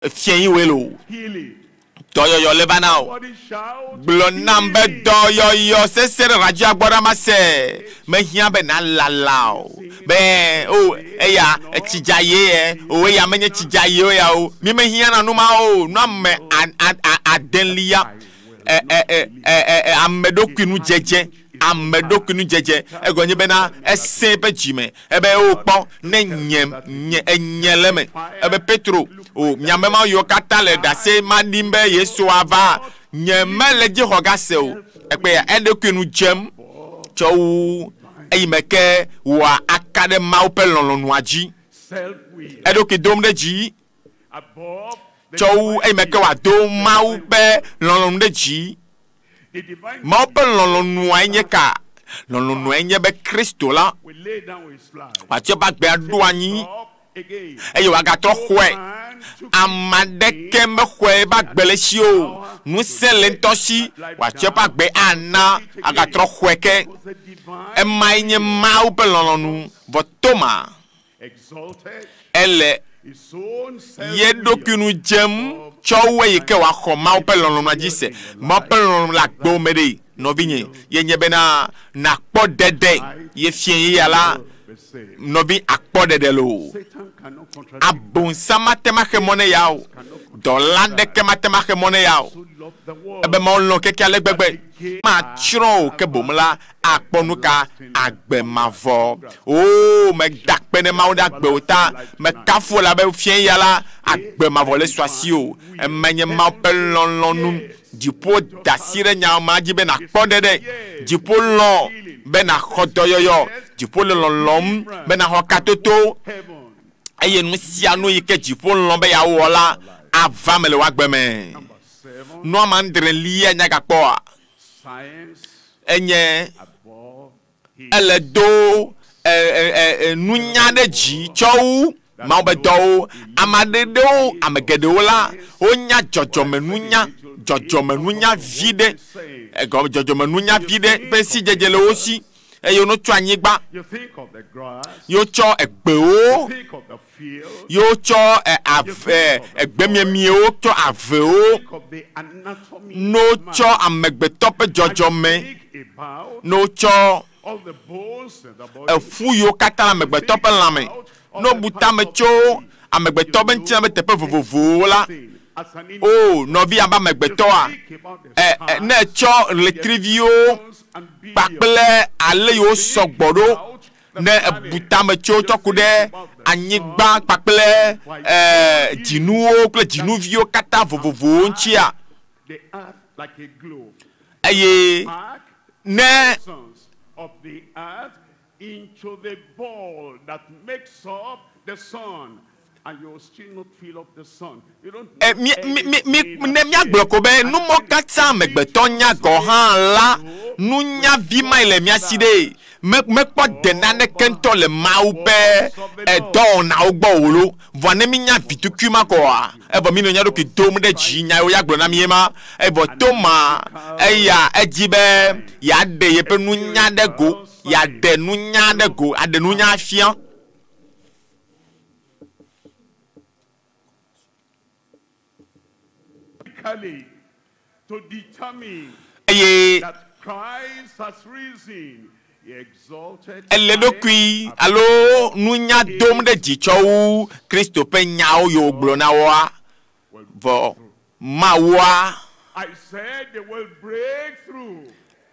Efia yi woe lo. Healing. Dɔyɔyɔ le va na o. Somebody shout. Gblɔ nam be healing. dɔyɔyɔ sese ɖe radioa gbɔ ɖa ma se. Mehiã be na lala o. Be o eya etsi dza ye ye o eya menye tsi dza ye o ya o. Mi mehiã na nu ma o. Nu ame a a a adelia ɛ ɛ ɛ ɛ ɛ ɛ ame ɖokui nu dzedze. Ame ɖokui nu dzedze. Egɔme nye bena ese eƒe dzime. Ebe o kpɔ ne nye nye enye le me. Ebe Petro o miame ma yiwo katã le ɖase ma ɖim be Yesu ava nye mele dzi xɔ gase o. Ekpe ya eɖokui nu dzem tsɔ wu eyi me ke wòa aka ɖe Mawu ƒe lɔlɔ̃nua dzi. Self-will. Eɖokui dom ɖe dzi Above the tsɔ wu eyi me ke wòado Mawu ƒe lɔlɔ̃nu ɖe dzi. The divine Mawu ƒe lɔlɔ̃nua nye ka? Lɔlɔ̃nua nye be Kristo la will lay down his life. wòatsɔ eƒe agbe aɖo anyi Up again. eye wòagatrɔ xɔe. Man took Ame aɖeke mexɔe eƒe agbe le si o. Ŋusẽ le ŋutɔ si wòatsɔ eƒe agbe ana agatrɔ xɔe ke. was the divine Emae nye Mawu ƒe lɔlɔ̃nu. Vɔ Toma exalted ele his own ye ɖokui nu dzem tsɔ wu eyi ke wòaxɔ Mawu ƒe lɔlɔ̃nua dzi se. Mawu ƒe lɔlɔ̃nu le agbewo me ɖe nɔvinye. Ye nye bena nakpɔ ɖeɖe ye fie ye ya la be saved. nɔvi akpɔ ɖeɖe loo. Satan cannot contradict. Abosam mate ma xe mɔ ne ya o. Dɔla ɖeke mate ma xe mɔ ne ya o. So love the world. Ebe Mawu lɔ̃ keke ale gbegbe. Matsrɔ̃ o ke boŋ la akpɔ nu ka agbe mavɔ. Oo meda akpe ne Mawu ɖe agbewo ta. Mekafu wò elabe fie ya la agbe mavɔ le su asi o. Ema nye Mawu ƒe lɔlɔ̃nu. Dziƒo da asi ɖe nya ma dzi be nakpɔ ɖeɖe. Dziƒo lɔ̃ be naxɔ dɔyɔyɔ. Dziƒo le lɔlɔ̃m be naxɔ katoto. Heaven. Eye nu sia nu yi ke dziƒo lɔ̃ be yeawɔ la ava me le wò agbe me. Number 7. Nua ma adrelia nyagakpɔa Science enye above his ele do ɛ ɛ ɛ nunya ɖe dzi tsɔ wu Mawu be dɔwo. Ame aɖewo ame geɖewo la wonya dzɔdzɔmenunya dzɔdzɔmenunya vi ɖe egɔme dzɔdzɔmenunya vi ɖe ƒe sidzedze le wo si eye wotsɔ anyigba You think of the grass. yewotsɔ egbewo Think of the field. yewotsɔ ɛ ave egbemiemiewo tsɔ avewo Think of the anatomy. ne wotsɔ amegbetɔ ƒe dzɔdzɔme Think about ne wotsɔ all the bones in the body. eƒu yiwo katã le amegbetɔ ƒe lãme ne wobu tame tso amegbetɔ ƒe ŋutilã ƒe teƒe vovovowo la As an o nɔvi abe amegbetɔa Think about the ɛ ɛ ne etsɔ ɣletriviwo and billions. kpakple ale yiwo sɔgbɔ ɖo ne ebu tame tso tsɔ ku ɖe anyigba kpakple ɛ dzinuwo kple dzinuviwo katã vovovowo ŋutia The earth like a globe. eye Pack ne sons of the earth into the ball that makes up the sun. And you will still not fill up the sun. You don't ɛ know mi mi mi mi anything ne míagblɔ ko be numɔ katã amegbetɔ nya gɔ hã la nunya vi ma yi le mía si ɖe me mekpɔ de naneke ŋutɔ le Mawu ƒe edɔwɔnawo gbɔ o lo vɔa ne mi nya vitukui ma kɔa evɔ mi nɔ mía ɖokui dom ɖe dzi nya yiwo ya gblɔ na mi ye ma evɔ Toma eya edzi be yeaɖe yeƒe nunya ɖe go yeaɖe nunya ɖe go aɖe nunya fia. Medically to determine eye that Christ has risen. He exalted ele ɖokui alo nunya dom ɖe dzi tsɔ wu Kristo ƒe nyawo yiwo gblɔ na woa vɔ Mawua I said they will break through.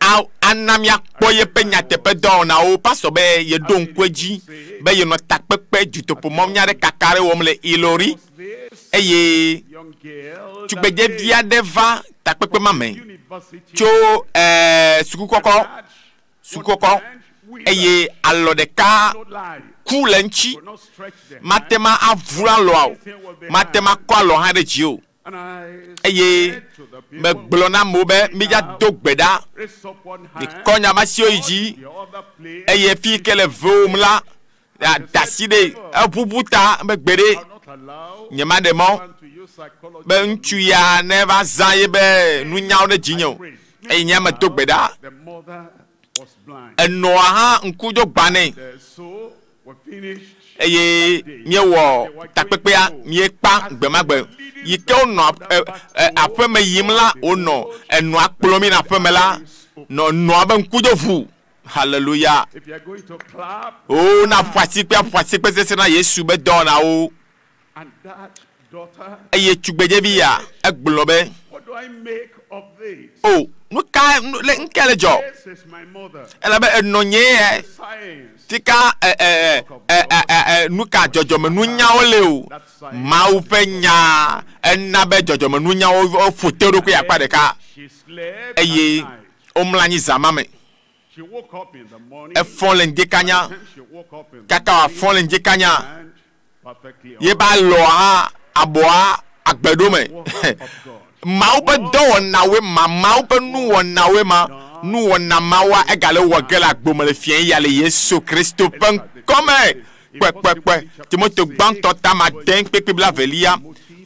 a- ana míakpɔ yeƒe nyateƒe dɔwɔnawo pasɔ be yeɖo ŋku edzi be yenɔ takpekpe dutoƒomɔnya ɖe kaka ɖe wɔm le Ilori This eye young girl that tugbedzevi aɖe va takpekpe ma me university tso ɛɛ sukukɔkɔ sukukɔkɔ eye alɔ ɖeka no lie ku le ŋuti could not stretch the hand. mate ma avu alɔa o mate ma kɔ alɔ hã ɖe dzi o And I eye said to the people, megblɔ na amewo be mídza do gbe ɖa raise up one hand, mikɔ nyamasiwo yi dzi the other place. eye fi yi ke le vewom la da asi ɖe eʋuʋu ta be gbe ɖe I will not allow nye ma ɖe mɔ man to use psychology. be ŋutsu ya ne va zã ye be nunyawo ɖe dzinye o eye nye me do gbe ɖa The mother was blind. enɔa hã ŋku dzo gba nɛ So we finished. Eye míewɔ takpekpea míekpa gbemagbe yi ke wonɔ aƒeme yim la wonɔ enɔa kplɔm yina aƒeme la nɔ nɔa be ŋku do ʋu. Hallelujah. If you are going to clap, O na ƒo asikpe aƒo asikpe sese na Yesu be dɔwɔnawo. and that daughter, Eye tugbedzevi ya egblɔ be what do I make of this? o nu ka nu le ŋke le dzɔ This is my mother. elabe enɔ nye ye Science. tika ɛ ɛ ɛ ɛ ɛ nu ka dzɔdzɔmenunyawo le o Mawu ƒe nya ena be dzɔdzɔmenunyawo woƒo te ɖokui akpa ɖeka She slept eye at night. womlɔ anyi zã ma me. She woke up in the morning. Efɔ le ŋdekanya By the time she woke up in the kaka wòafɔ le ŋdekanya and perfectly ye ba lɔa abɔa agbeɖo me. work of God. Mawu ƒe dɔwɔnawoe ma Mawu ƒe nuwɔnawoe ma nuwɔna mawoa egale wɔ ge le agbome le fia ya le Yesu Kristo ƒe ŋkɔme. Kpekpekpe Timoteo gbãtɔ tama de kpekpe blavelia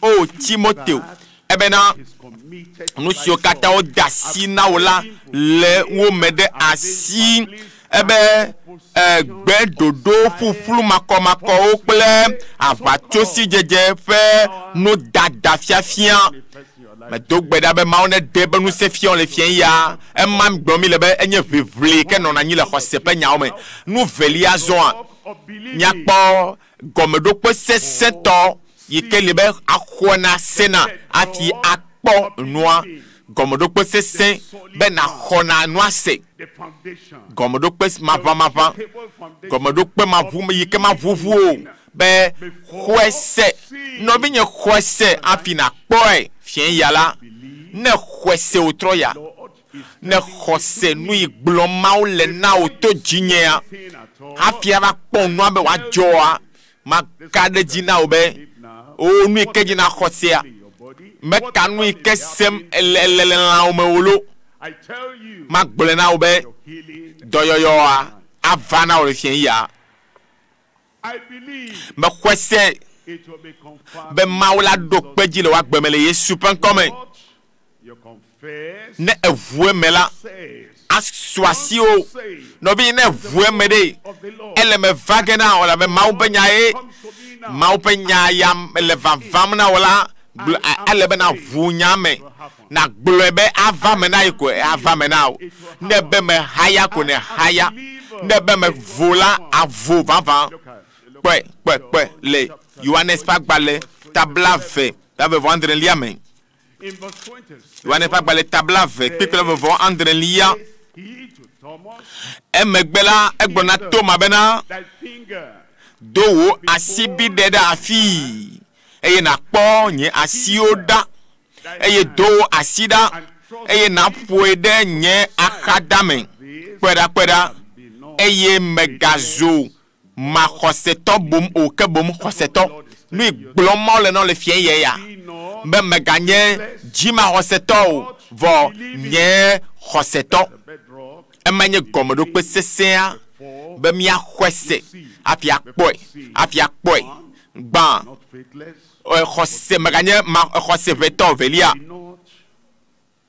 o Timoteo ebena Is committed nu siwo katã wode asi na wò la le wo me ɖe asi ebe gbe ɖoɖo ƒuƒlu makɔmakɔwo kple aʋatsosidzedze ƒe nudada fiafia. manifest in your life. Medo gbe ɖa be Mawu ne ɖe be ŋusẽ fia wo le fia ya ema gblɔm mi le be enye ʋiʋli ke nɔna anyi le xɔse ƒe nyawo me. Nu velia zɔa Work of believing. míakpɔ gɔmeɖokpe sesẽtɔ yi ke li be axɔna sena hafi akpɔ nua. Gɔmeɖokpe sesẽ be naxɔna nua se. The foundation. Gɔmeɖokpe maʋamaʋã. Stable foundation. Gɔmeɖokpe maʋu yi ke maʋuʋu o be xɔe se. Nɔvinye xɔe se hafi nakpɔe fia ya la. Ne xɔe se wòtrɔ ya. Lord is Ne xɔse nu yi gblɔm Mawu le na wò to dzinyea saying at all. hafi ava kpɔ nua be wòadzɔa maka ɖe dzi na wò be Now, o nu yi ke dzi na xɔsea in your body. meka nu yi ke sem ele le le lãwo me o lo I tell you, magblɔe na wò be your healing. dɔyɔyɔa ava na wò le fia ya. I believe Mexɔe se it will be confirmed. be Mawu la ɖo kpe dzi le wò agbeme le Yesu ƒe ŋkɔme. What you confess Ne eʋu eme la says. asu asiwò. Say Nɔvi ne eʋu eme ɖe of the Lord. ele me va ge na wò elabe Mawu ƒe nya ye. Comes to me now. Mawu ƒe nya ya le vavam na wò la gblɔ ele be na ʋu nya me nagblɔe be ava me na yi ko ava me na wò. Ne be me haya ko ne haya. Ne be me vo la avo vavã. Look at, look Kpɔe at kpɔe kpɔe le Yohanes ƒe agbalẽ tabla ve blaeve vɔ adrelia me. In verse 27, Yohanes ƒe agbalẽ tabla ve kpekpe blaeve vɔ adrelia. says he to Thomas, Emegbe la egblɔ na Toma bena thy finger do wò asibiɖe ɖe afii eye nàkpɔ nye asiwo ɖa eye do wò asi ɖa eye nàƒoe ɖe nye axadame kpɔe ɖa kpɔe ɖa be not eye megazu maxɔsetɔ bom o ke bom xɔsetɔ nu yi gblɔm Mawu le na wò le fia ye ya be not be meganye dzimaxɔsetɔ o vɔ nye xɔsetɔ the bedrock ema nye gɔmeɖokpe sesẽa for be míaxɔe se hafi akpɔe hafi akpɔe gbã not faithless, xɔse meganye ma xɔse ʋetɔ velia be not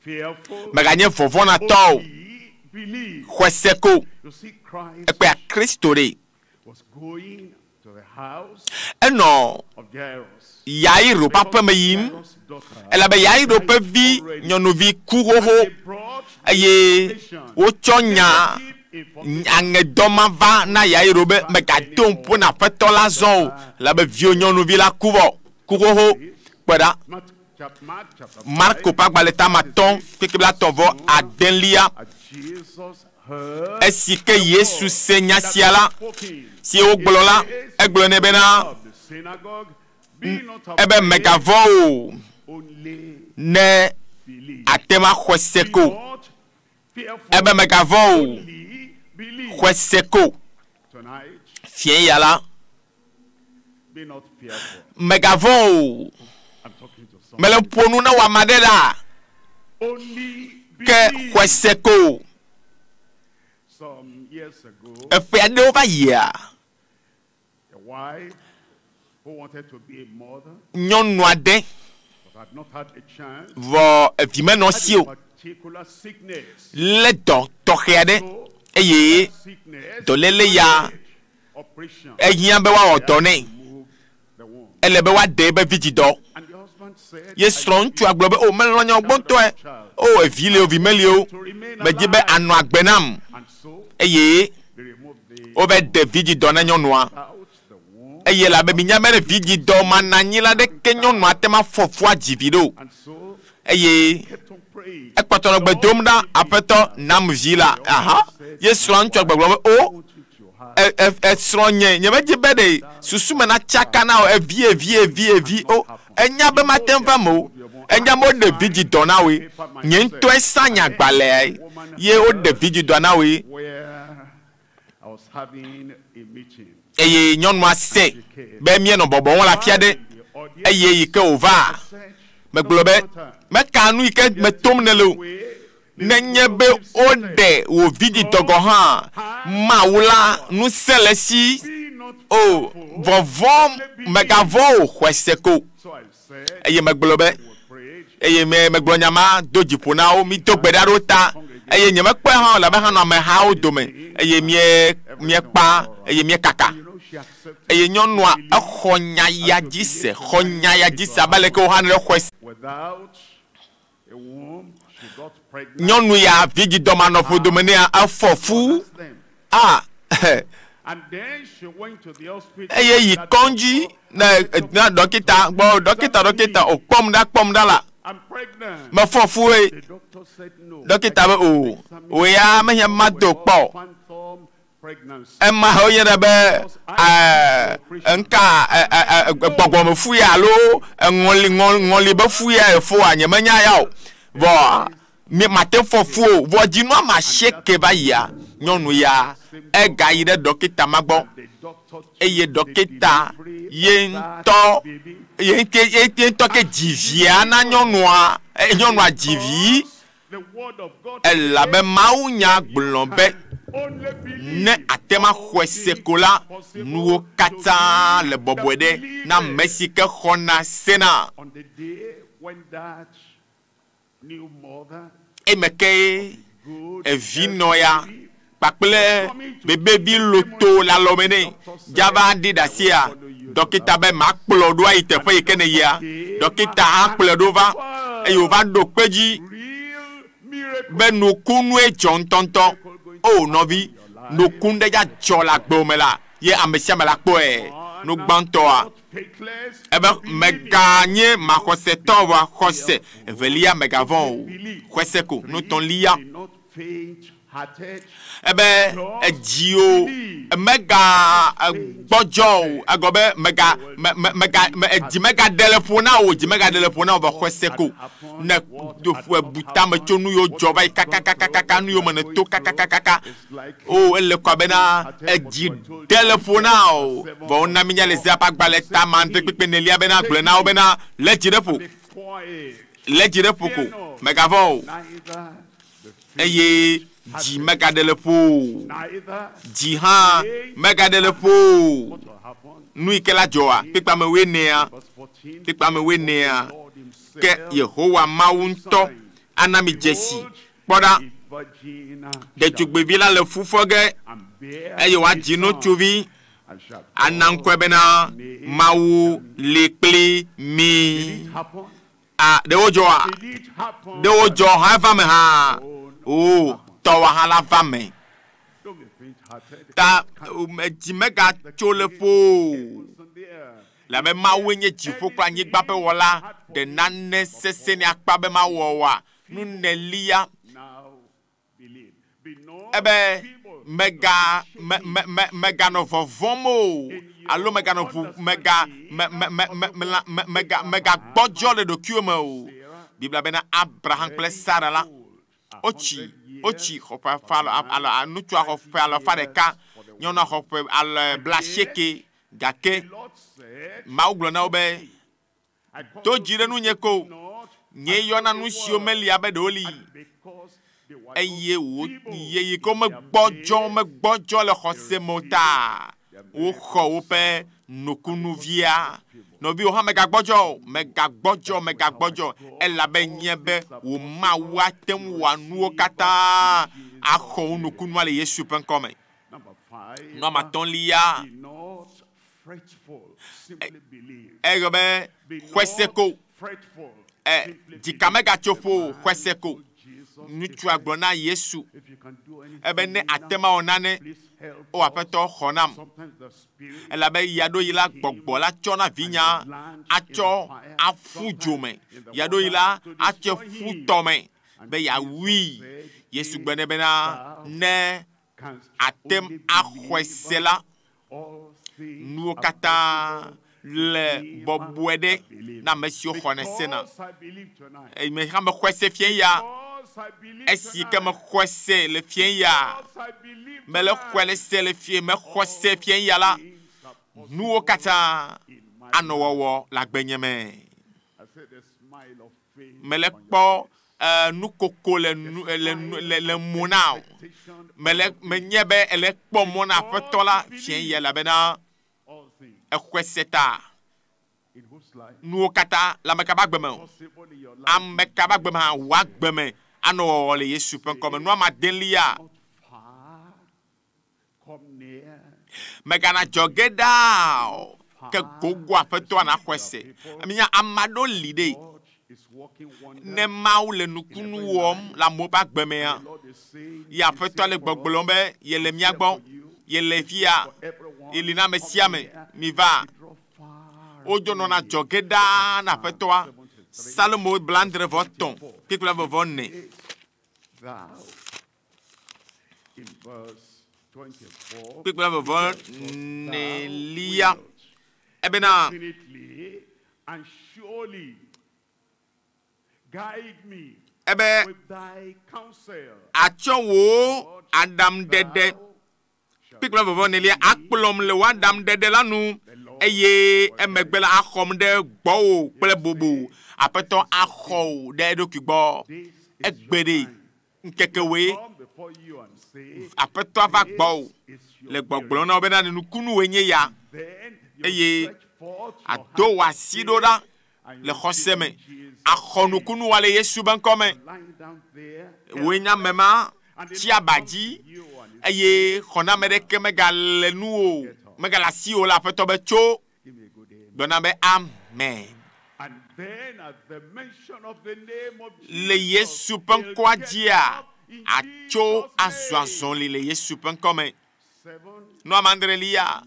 fearful, meganye vɔvɔnatɔ o only believe. xɔe se ko You see, Christ ekpea Kristo ɖe was going to the house enɔ of Jairus. Yairo ƒe aƒeme yim Jairus' daughter elabe Yairo ƒe vi nyɔnuvi ku xoxo They brought eye wotsɔ nya give information aŋedɔ ma va na Yairo be megado ŋku na aƒetɔ la zɔ o elabe viwo nyɔnuvi la ku vɔ ku xoxo kpɔe ɖa Mark chap- Mark chapter Marko 5, ƒe agbalẽ tama tɔn kpekpe blaetɔ̃ vɔ adelia as Jesus heard esi ke Yesu se nya sia la spoken, si wogblɔ la egblɔ nɛ bena of the synagogue, be not ebe afraid, megavɔ̃ o only ne believe. ate ma xɔe se Be ko not fearful, ebe megavɔ̃ o only believe. xɔe se ko Tonight, fia ya la be not fearful. megavɔ̃ o I'm talking to someone. mele ƒo nu na wò ame aɖe ɖa Only ke believe. xɔe se ko Some years ago, eƒe aɖewo va yia a wife who wanted to be a mother nyɔnu aɖe but had not had a chance vɔ evi menɔ had si a o particular sickness. lé dɔ tɔxɛ aɖe So eye sickness dɔléle ya demanded operation. Ehiã be woawɔ dɔ nɛ. Remove the womb. Ele be woaɖe eƒe vidzidɔ. And the husband said, Ye srɔ̃ ŋutsua gblɔ be o melɔ̃ nyawo gbɔntɔe. O evi li o vi meli o. Medzi be anɔ agbe nam. And so Eye they removed the wova ɖe vidzidɔ na nyɔnua. out the womb. Eye labe minya be ɖe vidzidɔ mana anyi la ɖeke nyɔnua te ma fɔ fua dzi vi ɖo. And so Eye kept on praying. ekpɔtɔ nɔ gbe dom ɖa aƒetɔ nam vi la. Aha. Ye srɔ̃ ŋutsua gbɔgblɔ be o Want you to have esrɔ̃ nye nye medzi be ɖe susu me natsaka na wo evi evi evi evi o enya be mate ŋu va me o enya be woɖe vidzidɔ na woe nye ŋutɔe sa nye agbalẽa ye woɖe vidzidɔ na woe where I was having a meeting. eye nyɔnua se be míenɔ bɔbɔ wɔm le afi aɖe The audience eye yi ke wòva said, megblɔ be meka nu yi ke metom ne le o nenye be woɖe wò vidzidɔ gɔ̃ hã mawu la ŋusẽ le esi Be not o fearful. vɔvɔ megavɔ o xɔe se ko So I said, eye megblɔ be we prayed. eye me megblɔ nya ma do dziƒo na wo mi do gbe ɖa ɖo ta eye nye mekpɔe hã o labe hã nɔ amehawo dome eye mie miekpa eye miekaka You know, she accepted eye nyɔnua exɔ nya ya dzi se xɔ nya ya dzi se abe aleke wo hã ne xɔe se without a womb, she got pregnant. nyɔnu ya vidzidɔmanɔƒo dome nea efɔ fu That's them. a And then she went to the hospital. eye yi That kɔndzi doctor, ne na dɔkita gbɔ dɔkita dɔkita o kpɔm ɖa kpɔm ɖa la I'm pregnant. mefɔ fu ye The doctor said no. dɔkita be o o ya mehiã ma do kpɔ o. Phantom pregnancy. ema wo yɛrɛ be ɛɛ nka ɛ ɛ ɛ gbɔgbɔme fu ya alo ŋɔli ŋɔli be fu ya efoa nye menya ya o vɔ mi mate fɔ fu o vɔ dzinua ma seeke va yia nyɔnu ya ega yi ɖe dɔkita ma gbɔ The doctor took eye the dɔkita delivery ye of that ŋutɔ baby. ye ŋke ye ye ŋutɔ ke dzi via na nyɔnua ɛ nyɔnua dzi vi The word of God elabe mawunya gblɔ be only believe. ne ate ma xɔe se ko la nuwo katã le bɔbɔe ɖe na ame si ke xɔna sena On the day when that new mother, eme ke good, evinɔ ya healthy kpakple bebevi loto le alɔme nɛ dzava ɖi ɖe asia dɔkita be makplɔ ɖo ayi teƒe yi ke ne yia dɔkita hã kplɔe ɖo va eye wòva ɖo kpe dzi real miracle be nukunue dzɔ ŋutɔŋutɔ o nɔvi nukun ɖe dza dzɔ le agbewo me la ye ame sia ame la kpɔe nu gbãtɔa not faithless, ebe meganye maxɔsetɔ wa xɔse evelia megavɔ̃ o xɔse ko nutɔ̃lia be not faint-hearted. ebe edziwo mega gbɔdzɔ o egɔ be mega me me mega me edzi megaɖe le ƒo na o dzi megaɖe le ƒo na o vɔ xɔse ko ne do ebu tame tso nu yiwo dzɔ va yi kakakakaka nu yiwo me ne to kakakakaka It's like o ele kɔ bena edzi ɖe le ƒo na o vɔ wona mi nya le zea ƒe agbalẽ ta ma ŋutɔ kpekpe nelia bena gblɔe na wo bena lé dzi ɖe ƒo be quiet. lé dzi ɖe ƒo ko megavɔ̃ o Neither the eye dzi megaɖe le ƒo o neither dzi hã megaɖe le ƒo o what will happen. nu yi ke la dzɔa kpekpe amewoe nea Verse 14. kpekpe amewoe nea Lord himself ke yehowa mawu ŋutɔ ana mi dzesi kpɔ ɖa a virgin ɖetugbivi la le fu fɔ ge and bear eye wòadzi a son, ŋutsuvi and shall ana call ŋkɔe bena mawu li kpli mi Did it happen? a ɖewo dzɔa Did it happen? ɖewo dzɔ hã eva me hã o tɔwɔ hã la va me Don't be faint-hearted. ta edzi megatso le ƒo o. Heavens and the earth. labe mawue nye dziƒo kple anyigba ƒe wɔla ɖe nane sesẽ ne akpa be mawɔ oa nu nelia Now believe. Be not ebe feeble. mega me me me meganɔ vɔvɔm o alo meganɔ ʋu mega me me me me me la- me mega megagbɔdzɔ le ɖokuiwo me o biblia bena abraham kple sara la wotsi wotsi xɔ ƒe afa alo alo ŋutsua xɔ ƒe alafa ɖeka nyɔnua xɔ ƒe ale blaasieke gake The Lord said, mawu gblɔ na wo be I call do dzi ɖe nunye ko not nye yɔna nu siwo meli abe ɖewo li because they were eye not wo feeble ye yi ke in their womegbɔdzɔ faith. megbɔdzɔ le xɔse me o ta woxɔ woƒe nukunuvia nɔviwo hã megagbɔdzɔ o megagbɔdzɔ megagbɔdzɔ elabe nye be wò mawu ate ŋu wɔ nuwo katã axɔ wo nukunua le yesu ƒe ŋkɔme Number five. Nɔma tɔ̃lia Be not fretful, simply believe. egblɔ be Be xɔse not ko. fretful, Ɛ simply dzika believe. megatso The ƒo o, man xɔse ko. told Jesus, he Ŋutsua said, gblɔ na Yesu If you can do anything ebe ne now, ate ma wɔ nane please help o us. aƒetɔ xɔ nam. Sometimes the spirit Elabe ɣeaɖoɣi la gbɔgbɔ la tsɔna vinya atsɔ aƒu dzome. Ɣeaɖoɣi la atsɔ ƒu tɔme be yeawui. Yesu gblɔ nɛ bena ne canst ate only axɔe believe, se la all things nuwo are katã possible le to him bɔbɔe ɖe that believe. na ame siwo xɔnɛ sena. Because I believe tonight. Eye me hã mexɔe se fie ya. Because I believe Esi ke tonight. mexɔe se le fie ya. Because I believe Mele xɔe le tonight. se le fie mexɔ se fie ya la. Things are possible Nuwo katã in my anɔ life. wɔwɔ le agbenye me. I said the smile of faith Mele on your kpɔ face. nukoko le nu le nu le le mo na o. Expectation Mele on your face. menye be ele kpɔ mɔ na aƒetɔ la fie ya elabena All things exɔe se ta. in whose life Nuwo katã le ame ka ƒe agbe me o. possible in your life Ame ka ƒe agbe me hã wò agbe me anɔ wɔwɔ le Yesu ƒe ŋkɔme. Nua adelia not far, come near. megana dzɔge ɖaa o. Ke gogo aƒetɔa naxɔe se. Minya ame aɖewo li ɖe. God is working wonders. Ne Mawu le nukunu wɔm le amewo ƒe agbe mea, The Lord is saying, ye aƒetɔa le for us, gbɔgblɔm be yele mía gbɔ, yele fia, for everyone. yeli na ame sia ame, Come near. miva. We draw far Wodzo nɔna near. dzɔge ɖaa na aƒetɔa. Salomo 73 kpikple vɔvɔ ne. Thou, in verse 24, Kpikple vɔvɔ thou nelia. wilt Ebena definitely and surely guide me ebe with thy counsel. atsɔ wò aɖaŋɖeɖe Thou shalt kpikple vɔvɔ nelia akplɔm le wò aɖaŋɖeɖe la nu eye emegbe la axɔm ɖe gbɔwò kple bobo. Aƒetɔ axɔ wò ɖe eɖokui gbɔ. This is Egbe your ɖe time. ŋkekewoe Come before you and say, aƒetɔ va gbɔwò This is your le gbɔgblɔm na wo bena nukunuwoe nye ya. Then you Eye stretch forth your ado hand wò asi ɖo ɖa and le you xɔse me. give Jesus Axɔ nukunuwa le Yesu ƒe ŋkɔ me. lying down there. Wòe nye ame ma And tsi aba dzi you and eye xɔname ɖeke megale nu o megale asi o le aƒetɔ be tso give me a good amen. gblɔna be amen. And then at the mention of the name of Le Jesus, Yesu ƒe he'll ŋkɔa get dzia up in atso Jesus' azɔ name. azɔli le Yesu ƒe ŋkɔ me. Seven, Nu amadrelia not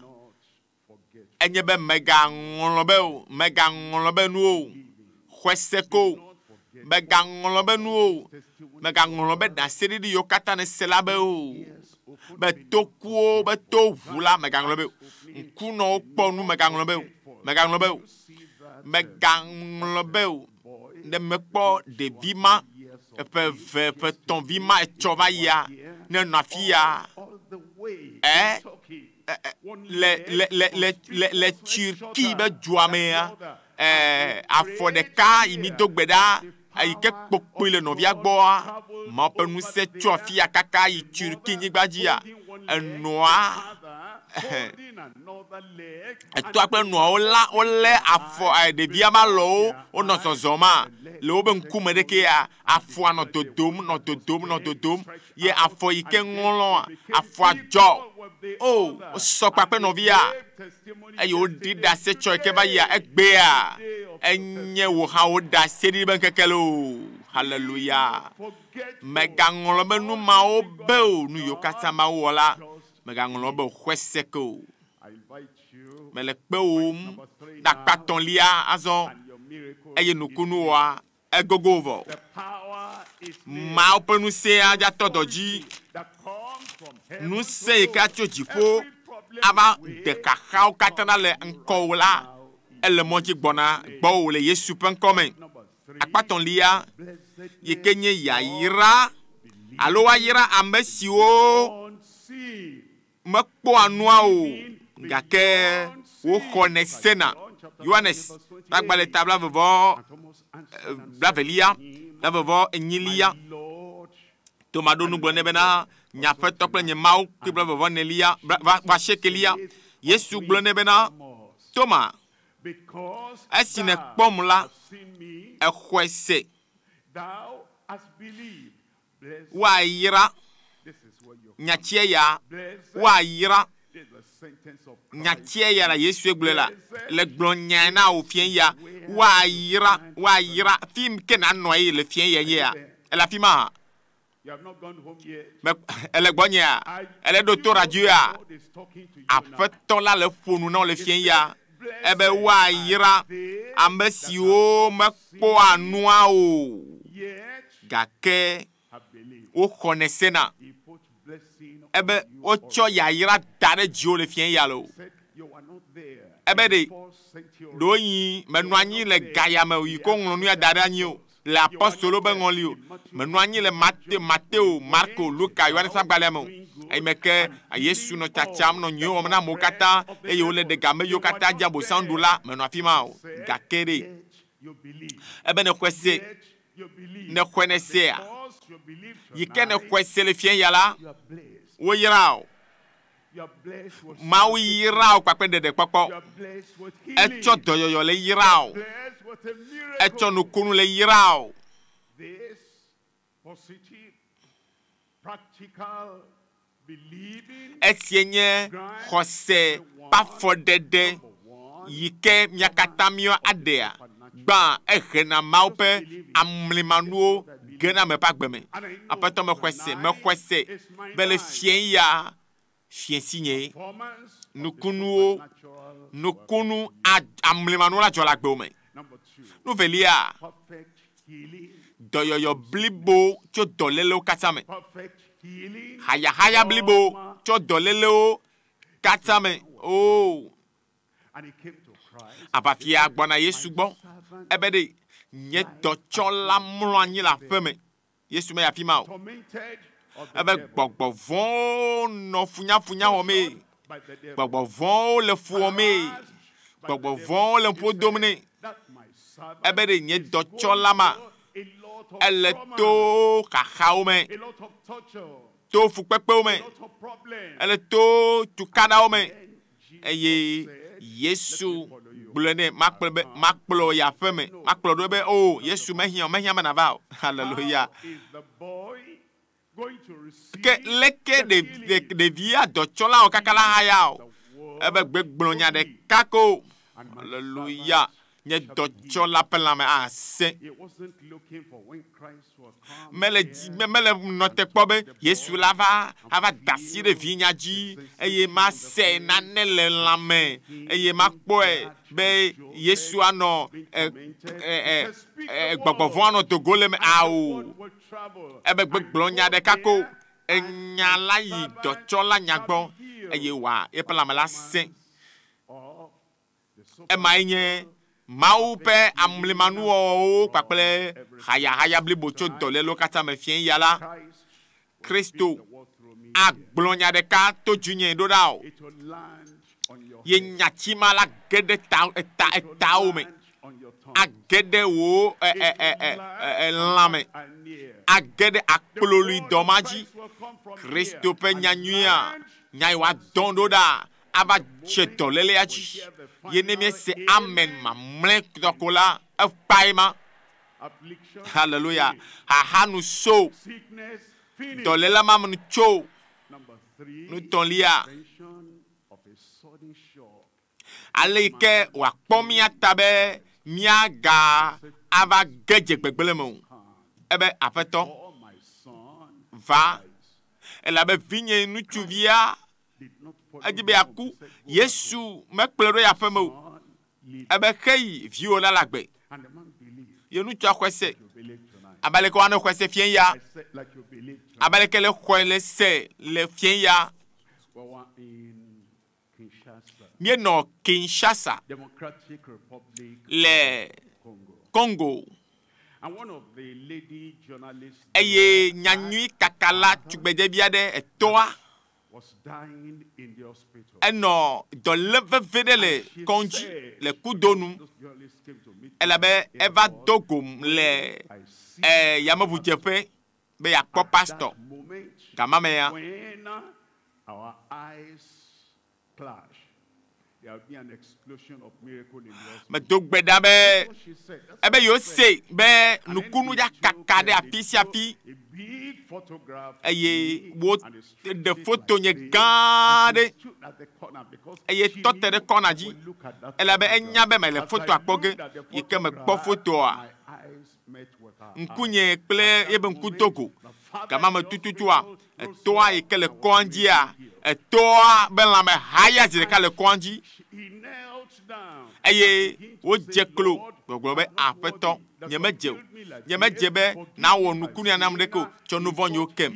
forget. enye be megaŋlɔ be o megaŋlɔ be nu o xɔse ko Not forget. megaŋlɔ be nu o Testimony. megaŋlɔ be ɖaseɖiɖi yiwo katã ne se la be o. Ears open. Be tokuwo be to ʋu la megaŋlɔ be o. Ŋkunɔwo kpɔ nu megaŋlɔ be o. Megaŋlɔ be o. See that Megaŋlɔ be o. boy Ne mekpɔ ɖevi ma eƒe eve ƒe etɔ̃ vi ma etsɔ va yia ne nɔ afi ya all the way Eh? in Turkey. One le leg le le le was le le 50% Turki shorter be dua than mea the other. ɛɛ And afɔ we ɖeka yi mi do gbe ɖa prayed eyi ke the power kpokpoe le of nɔvia God gbɔa traveled Mawu ƒe over ŋusẽ tso there. afi ya kaka yi The Turki mother nyigba dzia holding one leg, enɔa the father holding another leg, and etɔa kple nɔa wolã wolé afɔ ɖevia ma lɔwo wonɔ zɔzɔm ma le wobe ŋkume ɖekea afɔa nɔ dodom nɔ dodom nɔ dodom ye afɔ yi ke ŋlɔa afɔa dzɔ o wosɔ kpakple nɔvia eye woɖi ɖase tsɔ yi ke va yia egbea enye wò hã wo ɖase ɖi be ŋkeke le o hallelujah megaŋlɔ be nu mawo be o nu yiwo katã mawu wɔ la megaŋlɔ be o xɔe se ke o I invite you mele kpewòm ɖe akpatɔlia azɔ and your miracle. eye nukunuwoa egogo vɔ The power is near. Mawu ƒe ŋusẽa dzatɔ dɔ dzi That comes from heaven ŋusẽ yi ke atso dziƒo Every problem ava will de xaxawo katã ɖa le ŋkɔwò la ele mɔ dzi gbɔna gbɔwò le Yesu ƒe ŋkɔ me Number three, akpatɔlia yi ke blessedness nye yayra alo woayra ame siwo unseen. mekpɔa nua o gake woxɔnɛ sena Yohanes ƒe agbalẽ ta blavevɔ And Thomas answered and said blavelia to him, blavevɔ enyilia My Lord Toma ɖo nu gblɔ nɛ bena nye aƒetɔ kple nye Mawu kple blavevɔ nelia va sekelia Yesu gblɔ nɛ bena Thomas, Toma because esi thou nèkpɔm la hast seen me, exɔe se thou hast believed. Blessed, woayra this is what you nyatsia ya blessed woayra This is the sentence of Christ. Nyatia ya la Yesue gblɔe la le gblɔ nyae na wò fia ya woayra woayra fi ke nanɔ anyi le fia ya nye ya ele afi ma hã You have not gone home yet. me ele gbɔnyea I ele ɖo to radio ya God is talking to you now. aƒetɔ la le ƒo nu na wò le fia ya ebe woayra ame siwo mekpɔa nua o Yet gake have believed. woxɔnɛ sena He put blessing ebe on you wotsɔ already. yayra da ɖe dziwò le fia ya lo Said you are not there. ebe ɖe First century. ɖewoyi menɔ anyi le gayame o yi ko ŋlɔ nu ya da ɖe anyi o le apɔstolo be ŋɔli o menɔ anyi le Mate, Mateo, Marko, Luka, Yohanes ƒe agbalẽa me o eyime ke Yesu nɔ tsatsam nɔ nyuie wɔm na amewo katã eye wole ɖe game yiwo katã dze abosam ɖu la menɔ afi ma o Said, gake ɖe yet you believe. ebe ne xɔe se Yet you believe. ne xɔe ne sea Because you believe yi ke ne tonight, xɔe se le fia ya la you are blessed. woyra o You are blessed with Mawu salvation. yra o kpakple ɖeɖekpɔkpɔ You are blessed with healing. etsɔ dɔyɔyɔ le yra o Blessed with a miracle. etsɔ nukunu le yra o This positive, practical believing esie nye xɔse ƒe afɔɖeɖe number one yi ke mía katã míɔ aɖea gbã ehena Mawu ƒe amlimanuwo gena ame ƒe agbe me And I know aƒetɔ mexɔe se mexɔe se tonight is my be le night. fia ya fia si nye Performance of the Nukunuwo, supernatural work. nukunu amlimanuwo la dzɔ le agbewo me Number two, nu velia perfect healing. dɔyɔyɔ blibo tso dɔlélewo katã me Perfect healing. hayahaya blibo tso dɔlélewo katã me oo And he came to Christ. aʋafia gbɔna Yesu gbɔ ebe ɖe nye dɔtsɔla mlɔ anyi le aƒe me Yesu meyi afi ma o Tormented of the ebe devil. gbɔgbɔ vɔ̃wo nɔ funyafunya wɔmee By the devil. gbɔgbɔ vɔ̃wo le fu wɔmee Harassed by the gbɔgbɔ devil. vɔ̃wo le He ƒo said, dom nɛ "That my servant ebe ɖe nye is dɔtsɔla ma going through a lot of ele trauma, to xaxawo me a lot of torture, to fukpekpewo a me lot of problems." ele to tukaɖawo me Then Jesus eye said, Yesu "Let me follow you." gblɔe nɛ makplɔe be makplɔ yi aƒe me makplɔ ɖo be o Yesu mehiã o mehiã be nava o hallelujah How is the boy going to receive ke leke the ɖe- healing? ɖevia dɔtsɔla wɔ kaka la haya o The word ebe gbegblɔ nya only. ɖeka ko And my hallelujah servant nye shall be healed. dɔtsɔla ƒe lãme ase He wasn't looking for when Christ will come mele dzi here me- mele nɔ te kpɔ be Yesu la va ava da asi ɖe vinya dzi eye mase nane le lãme eye makpɔe be Yesu anɔ ɛ ɛ ɛ gbɔgbɔ vɔ̃ anɔ dogo le me And the awo word will travel ebe and gbegblɔ go nya ɖeka ko there, and enya my la yi servant dɔtsɔla nya shall gbɔ be healed. eye wòa eƒe lãme la sẽ Of the emae nye Mawu ƒe amlimanuwɔwɔwo kpakple hayahaya blibo tso dɔlélewo katã me fia ya la Christ will Kristo speak the word through me here. agblɔ nya ɖeka to dzinye ɖo ɖa o It will land on your ye head. nyati ma la ge ɖe ta eta It will etawo me land on your tongue. age ɖe wò ɛ It ɛ ɛ will ɛ land ɛ on lãme that and near. age ɖe The akplolui word dɔ of ma dzi Christ will come from Kristo here ƒe and nyanyuia land nya yi wòadɔn ɖo ɖa ava dze dɔlélea dzi ye ne míese amen mamlɛtɔ ko la ekpae ma affliction, hallelujah finish. xaxa nu so Sickness, finish. dɔléla ma nu tso Number three, nutɔlia prevention of a sudden shock. ale yi ke wòakpɔ mía ta be míaga ava ge dze gbegblẽ me o Come. ebe aƒetɔ Oh, my son va dies. elabe vinye ŋutsuvia Did not follow edzi be him. yeaku He said, "Go back Yesu mekplɔe ɖo yi aƒe me o home. Son, live." ebe xeyi viwò la le agbe And the man believed. ye ŋutsua xɔe se You believe tonight. abe aleke woane xɔe se fia ya I said, like you believe tonight. abe aleke le xɔe le se le fia ya We were in Kinshasa, míenɔ Kinshasa Democratic Republic le Congo. Congo And one of the lady journalists eye there nyanyui kakala tugbedzevi aɖe etɔa was dying in the hospital. enɔ dɔlé veve ɖe le She kɔndzi said, le kudonu Those journalists came to meet me elabe at the eva airport. do gom le I see ɛ yameʋudzeƒe be yeakpɔ at pastor that moment gama me ya when our eyes clash, there will be an explosion of miracle in the hospital. medo gbe ɖa be That's what she said. That's ebe what yewo she said. se be And then nukunu they ya took, kaka ɖe they afi sia took afi a big Eye woɖe foto nye gã aɖe eye tɔ te ɖe kɔna dzi elabe enya be mele fotoa kpɔ ge. Yi ke mekpɔ fotoa, ŋkunye kple yebe ŋku do go. Gama me tututua, etoa yi ke le kɔa dzia, etoa be lãme haya zi ɖeka le kɔa dzi eye wodze klo gbɔgblɔ be aƒetɔ nyemedze o, nyemedze be nawɔ nukunu nam ɖeke o, tsɔ nu vɔ̃ nyewo kem.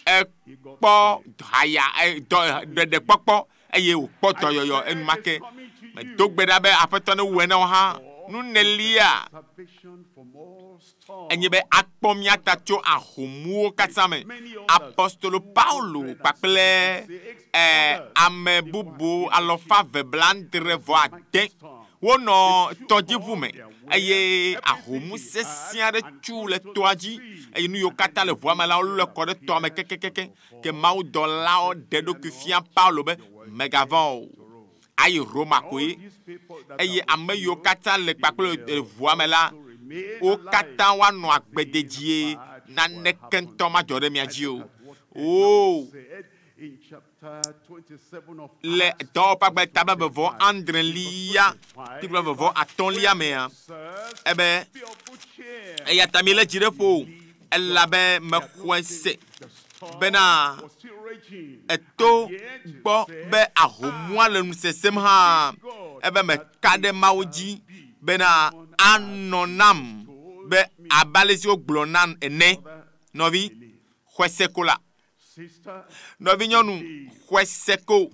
Ekpɔ haya dɔ ɖeɖekpɔkpɔ eye wòkpɔ dɔyɔyɔ enumake. Medo gbe ɖa be aƒetɔ ne wɔe na wo hã. Nunelia enye be akpɔ mía ta tso ahomuwo katã me. Apostolo Paulo kpakple ame bubu alɔfa ve 70 wonɔ tɔdziʋu me eye ahomu sesẽ aɖe tsu le tɔa dzi eye nu yiwo katã le ʋua me la wolé kɔ ɖe tɔa me kekekeke. Ke mawudɔlawo ɖe ɖokui fia Paulo be megavɔ̃ o, ayi Roma koe. Eye ame yiwo katã le kpakple ʋua me la, wo katã woanɔ agbe dedie, naneke ŋutɔ madzɔ ɖe mia dzi o. Oo, le dɔwɔƒe agbalẽ ta 29 kple 35 mea, ebe eya ta mi le dzi ɖe ƒo o, elabe mexɔe se bena eto gbɔ be ahomua le nu sesem hã, ebe meka ɖe Mawu dzi bena anɔ nam be abe ale si wogblɔ nam ene. Nɔvi, xɔe se ko la. Nɔvi nyɔnu, xɔe se ko.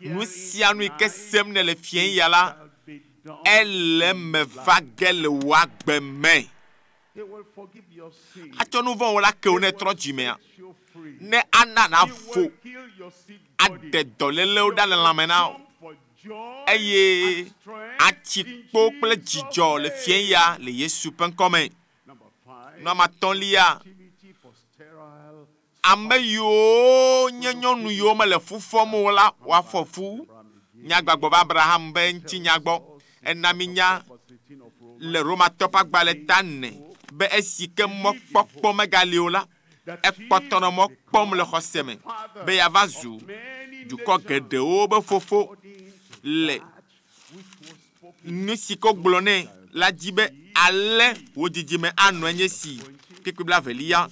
Nu sia nu yi ke sem ne le fie ya la, ele me va ge le wò agbe me. Atsɔ nu vɔ̃wo la ke wo ne trɔ dzimea, ne ana navo aɖe dɔlélewo ɖa le lãme na wò eye atsi kpo kple dzidzɔ le fie ya le Yesu ƒe ŋkɔme. Nɔame atɔ̃lia, ame yiwo nye nyɔnu yiwo mele fu fɔm o la woafɔ fu. Nyagbagbɔ va Abraham be ŋutinya gbɔ. Ena mi nya le Romatɔ ƒe agbalẽ ta 4 be esi ke mɔkpɔkpɔ megali o la, ekpɔtɔ nɔ mɔ kpɔm le xɔse me be yeava zu dukɔ geɖewo be fofo le nu si ke wogblɔ nɛ la dzi be ale wò dzidzime anɔ enye si kpekpe 22.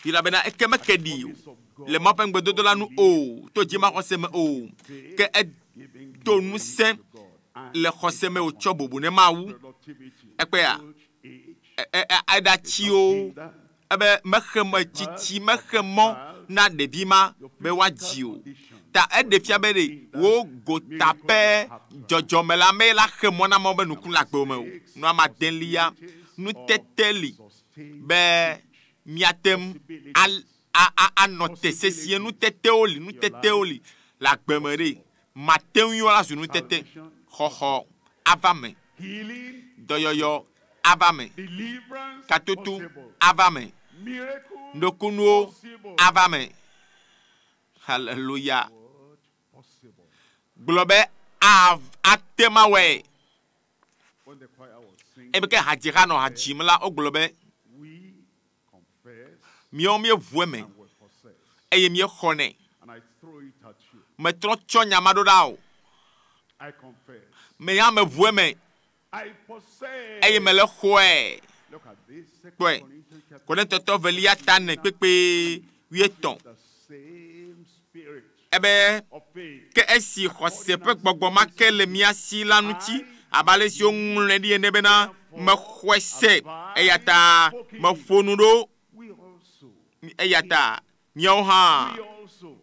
Elabena eke meke ɖi o le Mawu ƒe ŋugbedodo la nu o, to dzimaxɔse me o, ke edo ŋusẽ le xɔse me wòtsɔ bubu ne Mawu. Ekpea eɖatsi o, ebe mexe mɔ tsitsi mexe mɔ na ɖevi ma be woadzi o. Ta eɖe fia be ɖe wo gota ƒe dzɔdzɔme la me la xe mɔ na Mawu be nuku le agbe me o. Nua madelia, nutete li be miate ŋu anɔ te sesie. Nutetewo li, nutetewo li le agbe me ɖe. Mate ŋu la zu nutete. Xɔxɔ ava me, dɔyɔyɔ ava me, katoto ava me, nukunuwo ava me. Hallelujah. Gblɔ be ate ma wɔe. Ebe ke hadziha nɔ hadzim la, wogblɔ be míawo míeʋu eme eye míexɔnɛ. Metrɔ tsɔ nya ma ɖo ɖa o. Me ya meʋu eme eye mele xɔe. Kpɔe. Korintotɔ 2 ta 4 kpekpe 8. Ebe ke esi xɔse ƒe gbɔgbɔ ma ke le mía si la ŋuti, abe ale si woŋlɔe ɖi ene bena mexɔe se, eya ta meƒo nu ɖo. Eya ta míawo hã,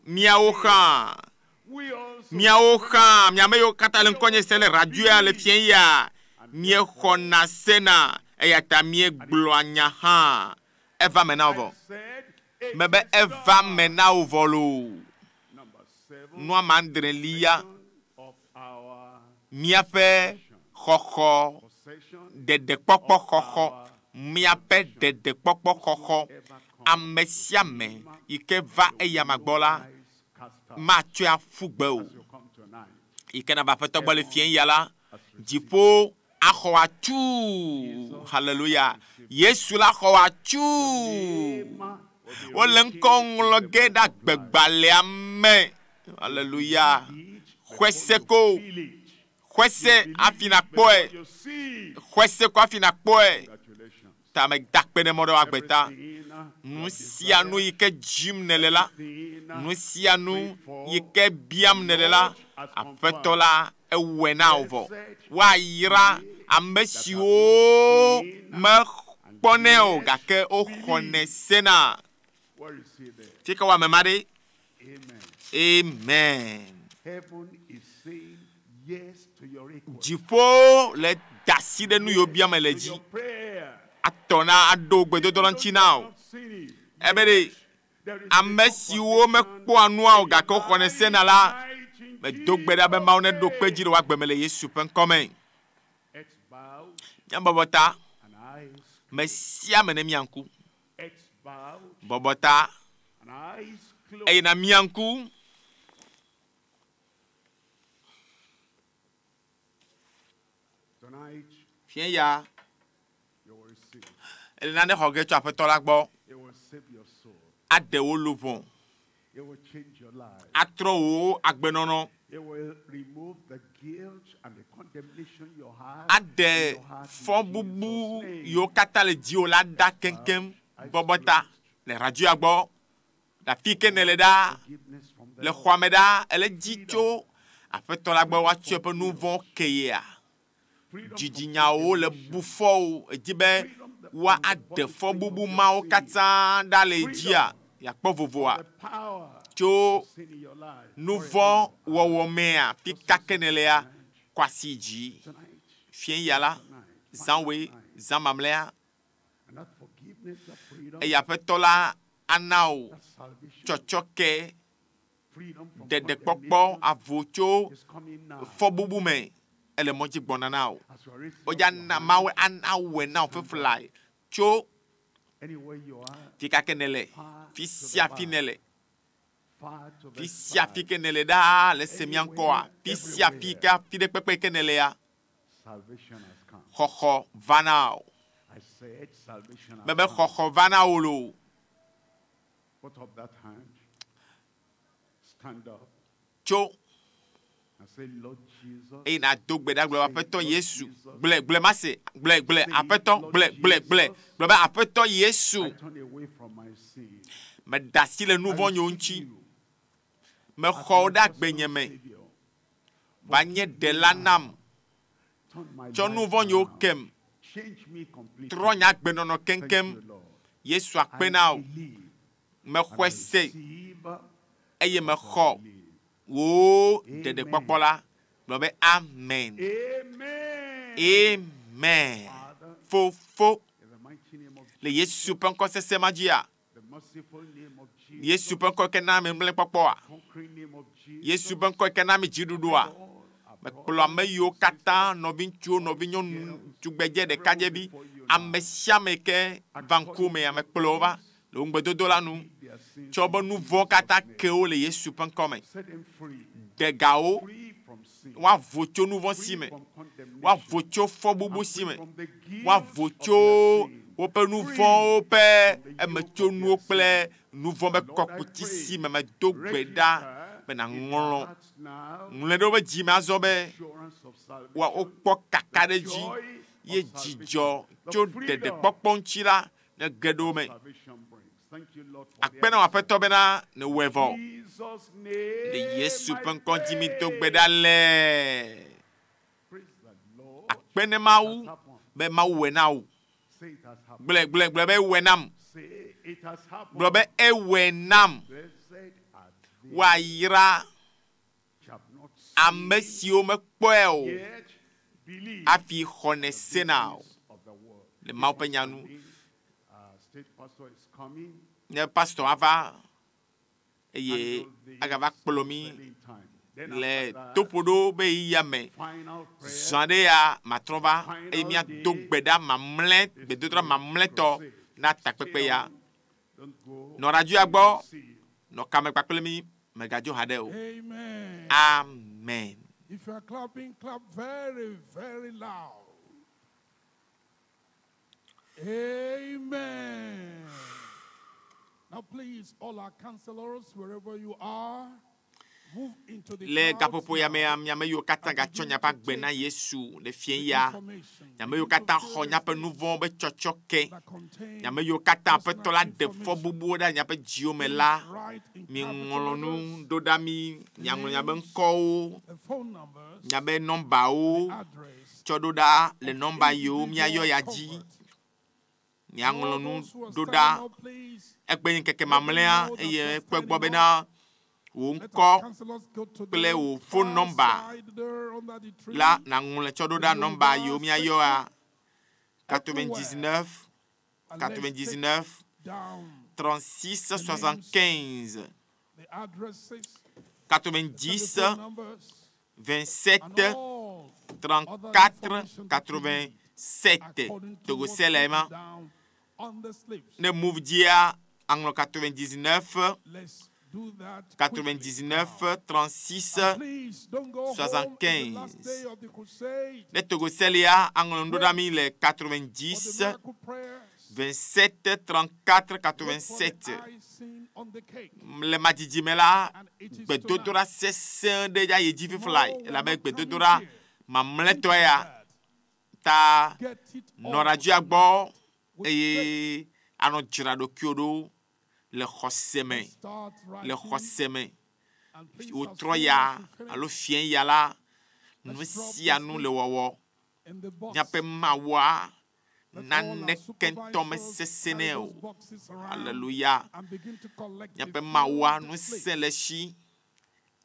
míawo hã, míawo hã, miame yiwo katã le ŋkɔnye se le radio ya le fie ya, míexɔna sena, eya ta míegblɔa nya hã. Eva me na wo vɔ. Mebe eva me na wo vɔ loo. Nua mandrelia, míaƒe xɔxɔ, ɖeɖekpɔkpɔ xɔxɔ, míaƒe ɖeɖekpɔkpɔ xɔxɔ. Ame sia ame yi ke va eyama gbɔ la, matsɔe aƒu gbe o. Yi ke nava aƒetɔ gbɔ le fie ya la, dziƒo Axɔ atuu. Haleluya. Yesu la xɔ atuu. Name will be Wole written ŋkɔ in ŋlɔ the ge book ɖe of life. agbegbalẽa me. Haleluya. It before Xɔse you ko. feel it. Xɔse Believe hafi it nakpɔe. before you see it. Xɔse ko hafi nakpɔe. Congratulations. Ta meda akpe ne mɔ ɖe wò agbe ta. Everything Nu you sia nu desire, yi ke dzim nèle la, everything nu sia nu yi ke biam nèle la, Aƒetɔ la ewɔe na wò vɔ. Woayra ame siwo mekpɔnɛ o gake woxɔnɛ sena. Where is he there? Fi ke wɔ ame ma ɖe? Amen. Amen. Heaven is saying yes to your request. Dziƒo le da asi ɖe nu yiwo biam le To dzi. your prayer. Atɔ na aɖo gbedodoɖa ŋuti na wò. Ebe ɖe ame siwo mekpɔa nua o gake woxɔnɛ sena la, medo gbe ɖa be Mawu neɖo kpe dzi ɖe wò agbe me le Yesu ƒe ŋkɔme. Heads bowed Míabɔbɔ ta, and eyes, me sia me ne mia ŋku. heads bowed Bɔbɔ ta and eyes closed. eye na mia ŋku. Tonight Fia ya, you will receive. ele nane xɔ ge tso Aƒetɔ la gbɔ. It will save your soul. Aɖe wò luʋɔ, It will change your life. atrɔ wò agbenɔnɔ, It will remove the guilt and the condemnation you have. aɖe in your heart in fɔbubu Jesus' name. yiwo katã le dziwò la ɖa keŋkeŋ. Bɔbɔ ta le radioa gbɔ, le afi ke nèle ɖa, Forgiveness from the le Lord. xɔa me ɖa, ele dzi tso Aƒetɔ la gbɔ woatsɔ eƒe nu vɔ̃ ke yea. Freedom from Dzidzinyawo le condemnation. bu fɔ wo. Edzi be woaɖe fɔbubu mawo katã ɖa le dzia, yeakpɔ vovoa The power tso of sin in your life. nu Wherever vɔ̃ you are. wɔwɔ mea, fi ka ke nèlea, kɔ asi dzi. Tonight, Fia ya la, zã woe, zã mamlɛa, and that forgiveness, that freedom, eye Aƒetɔ la ana wò that salvation, tsɔtsɔke, freedom from ɖeɖekpɔkpɔ, condemnation avo tso is coming now. fɔbubu me, ele mɔ dzi gbɔna na wò. As you are raising up Wodza your na hand, Mawu ana wɔe na wò fefla tso anywhere you are, fi ka ke nèle, fi sia fi nèle, far to the fi sia fi side, ke nèle ɖaa le se mía ŋkɔa, fi sia fi ke fi ɖe kpekpe ke nèlea, salvation has come. xɔxɔ va na wò. I said salvation has Mebe come. xɔxɔ va na wò loo. Put up that hand. Stand up Tso and say, Lord Jesus, eye nàdo gbe ɖa gblɔ be Aƒetɔ Yesu, gblɔe gblɔe mase, gblɔe gblɔe Aƒetɔ gblɔe gblɔe gblɔe gblɔ be Aƒetɔ Yesu, I turn away from my sin. meɖe asi le nu I vɔ̃ nyewo receive ŋuti, you mexɔ as wò my ɖe personal agbenye me, Savior. va nye ɖela nam, Turn my tsɔ nu life vɔ̃ nyewo around. kem, Change me completely. trɔ nye agbenɔnɔ Thank keŋkeŋ. you, Lord. Yesu I akpe na wò, believe and mexɔe I se receive eye because I mexɔ believe. wò ɖeɖekpɔkpɔ la. Gblɔ be amen. Amen. Amen. Father, Fofo in the mighty name of le Yesu ƒe ŋkɔ sesẽ ma dzia, the merciful name of Jesus, Yesu ƒe ŋkɔ ke na ame mlekpɔkpɔa, conquering name of Jesus, Yesu ƒe ŋkɔ ke na ame dziɖuɖua, all our mekplɔ ame yiwo katã, nɔviŋutsuwo, nɔvinyɔnu, tugbedze, ɖekadzevi, ame sia ame ke va ŋkume, mekplɔ wo va le wò ŋugbedodo la nu. their sins Tsɔ woƒe nu vɔ̃ katã ke wo le Yesu ƒe ŋkɔ me. set them free, Ɖe ga wo, free from sin, woavo tso nu vɔ̃ si free me, from condemnation, woavo tso fɔbubu and si me, free from the guilt woavo of tso their sin. woƒe nu vɔ̃wo ƒe emetsonuwo kple nu vɔ̃ ƒe kɔkuti si me. Medo gbe ɖa be Register in their nàŋlɔ hearts now ŋlɔe ɖe woƒe dzi me azɔ be assurance of salvation, wa wokpɔ kakaɖedzi ye dzidzɔ tso ɖeɖekpɔkpɔ ŋuti la ne ge ɖe wo me. salvation brings. Thank you, Lord, for Akpe na wò Aƒetɔ bena nèwɔe vɔ. Jesus' name. Le Yesu I ƒe ŋkɔ dzi mi do gbe pray. ɖa le. Praise the Lord. Akpe ne Mawu be Mawu wɔe na wò. Say it has happened. Gblɔe gblɔe gblɔ be ewɔe nam. Say it has happened. Gblɔ be ewɔe nam. Blessed are they Woayra which have not ame seen, siwo mekpɔe o yet believe hafi xɔnɛ the sena o. goodness of the world. Le Mawu ƒe nya nu. State pastor is coming. Ne pastor ava eye Handle this agava kplɔ mi very time. Then le after that, toƒoɖo be yiyia me. final prayer. Zã ɖe ya matrɔ va eye míado gbe ɖa mamlɛ gbedodoɖa mamlɛtɔ na takpekpe ya. Don't go. Nɔ radioa gbɔ, See. nɔ kame kpakple mi, mègadzo haɖe o. Amen. Amen. If you are clapping, clap very, very loud. Amen. Now, please, all our counselors, wherever you are, move into the Le crowds gaƒoƒo ya mea, now. miame yiwo katã gatsɔ miaƒe agbe na Yesu le fie The ya, information, miame yiwo begin to katã fill xɔ the miaƒe space nu vɔ̃wo be tsɔtsɔ ke, that contain miame yiwo katã Aƒetɔ la personal ɖe fɔ information. bubuwo ɖe miaƒe dziwo me Please la, write in miŋlɔ capital nu letters ɖo ɖa mi, the miaŋlɔ miaƒe names, ŋkɔwo, the phone numbers, miaƒe nɔmbawo the address tsɔ ɖo ɖa le of nɔmba yiwo míayɔ individual ya dzi. convert. Miaŋlɔ All nu those who are ɖo standing ɖa up, please egbe nye ŋkeke let them mamlɛa know that you eye are kpɔ egbɔ standing bena up. wò Let our ŋkɔ counselors go to kple the wò phone far nɔmba side there under the tree, la nàŋlɔe tsɔ ɖo the ɖa nɔmba yiwo Yoruba míayɔa section, everywhere. 99 And let's take 99 down 36 the names, 75 the addresses, the 90 telephone numbers, 27 and all other 34 information that you need 87 according to what's Togosɛ le written ema down on the slips. ne move dzia aŋlɔ 99 Let's do that quickly 99 now. 36 And please don't go home in the last 75 day of the crusade. ne Togosɛlia aŋlɔ nu ɖo ɖa Wait mi le for the 90 miracle prayers. 27 34 Wait for the 87 icing on the cake. le madzidzi me la And it is gbedodoɖa tonight. sesẽ ɖe dza yi dzi fifla Tomorrow we are elabe not coming gbedodoɖa here. mamlɛtɔ Think about ya that. ta Get it nɔ all radioa gbɔ tonight with faith. eye anɔ dzra ɖokuiwo ɖo le xɔse me Let's start le writing. xɔse me And please, as wòtrɔ soon ya as we finish, alo fie ya la nu let's drop sia the nu slip le wɔwɔ in the box. míaƒe mawua Let all our naneke ŋutɔ supervisors mesesẽ carry nɛ those o boxes around aleluya and begin to collect the míaƒe fill mawua the nu slips. sẽ le esi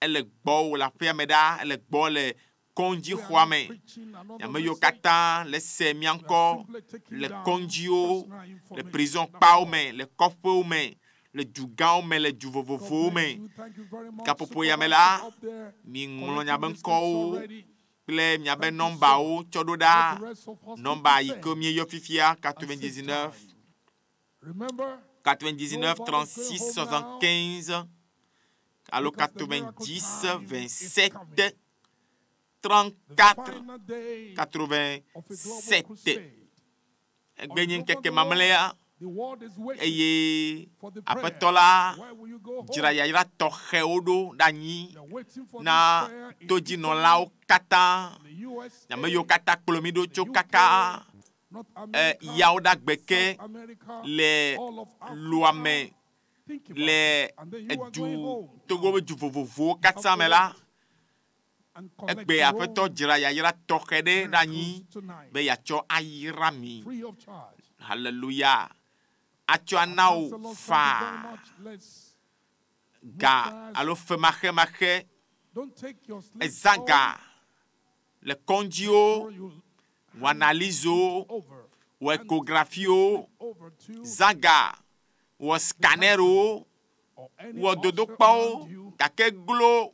ele gbɔwò le aƒea me ɖa ele gbɔ le We are kɔdzixɔa not me preaching another ame yiwo message. katã le se mía We are ŋkɔ simply taking le down kɔdziwo personal le information. prison That's kpawo all. me le kɔƒewo me le dugãwo me le du God vovovowo bless me you. Thank you very much, gaƒoƒo ya me supervisor la up there miŋlɔ miaƒe collecting the slips ŋkɔwo already. kple miaƒe Thank you so nɔmbawo much. tsɔ ɖo Let ɖa the rest of us do nɔmba the yi ke same míeyɔ fifia and save 99 time. Remember, 99 nobody's going 36 home now 75 alo because the miracle 90 time is 27 coming. The 34 final day of a global 87 crusade. egbe nye All over ŋkeke the world, mamlɛa the world is waiting eye for the aƒetɔ prayer. la Where will you go dzra home? yayra tɔxɛwo ɖo ɖe anyi They're waiting for this na prayer in todzinɔlawo Italy, katã the USA, ame yiwo katã kplɔ mi ɖo the tso UK, kaka North e, America, yawo ɖe agbe ke South America, le all of loa Africa. me Think about le it. And then you are edu going home Togo now. be du vovovowo You have katã to me la wait and collect egbe your aƒetɔ own dzra yayra tɔxɛ ɖe ɖe anyi miracles tonight, be yeatsɔ ayra mi free of charge. hallelujah atsɔ Our ana wò counselors, thank you very faa much. Let's move ga fast. alo femaxemaxe Don't take your slips ezã home. ga le Make kɔdziwo sure you wɔ hand it analizewo over. wɔ Hand the ekografiwo slip over to zã ga wɔ the counselor scanɛrwo or any wɔ usher dodokpɔwo around you gake glo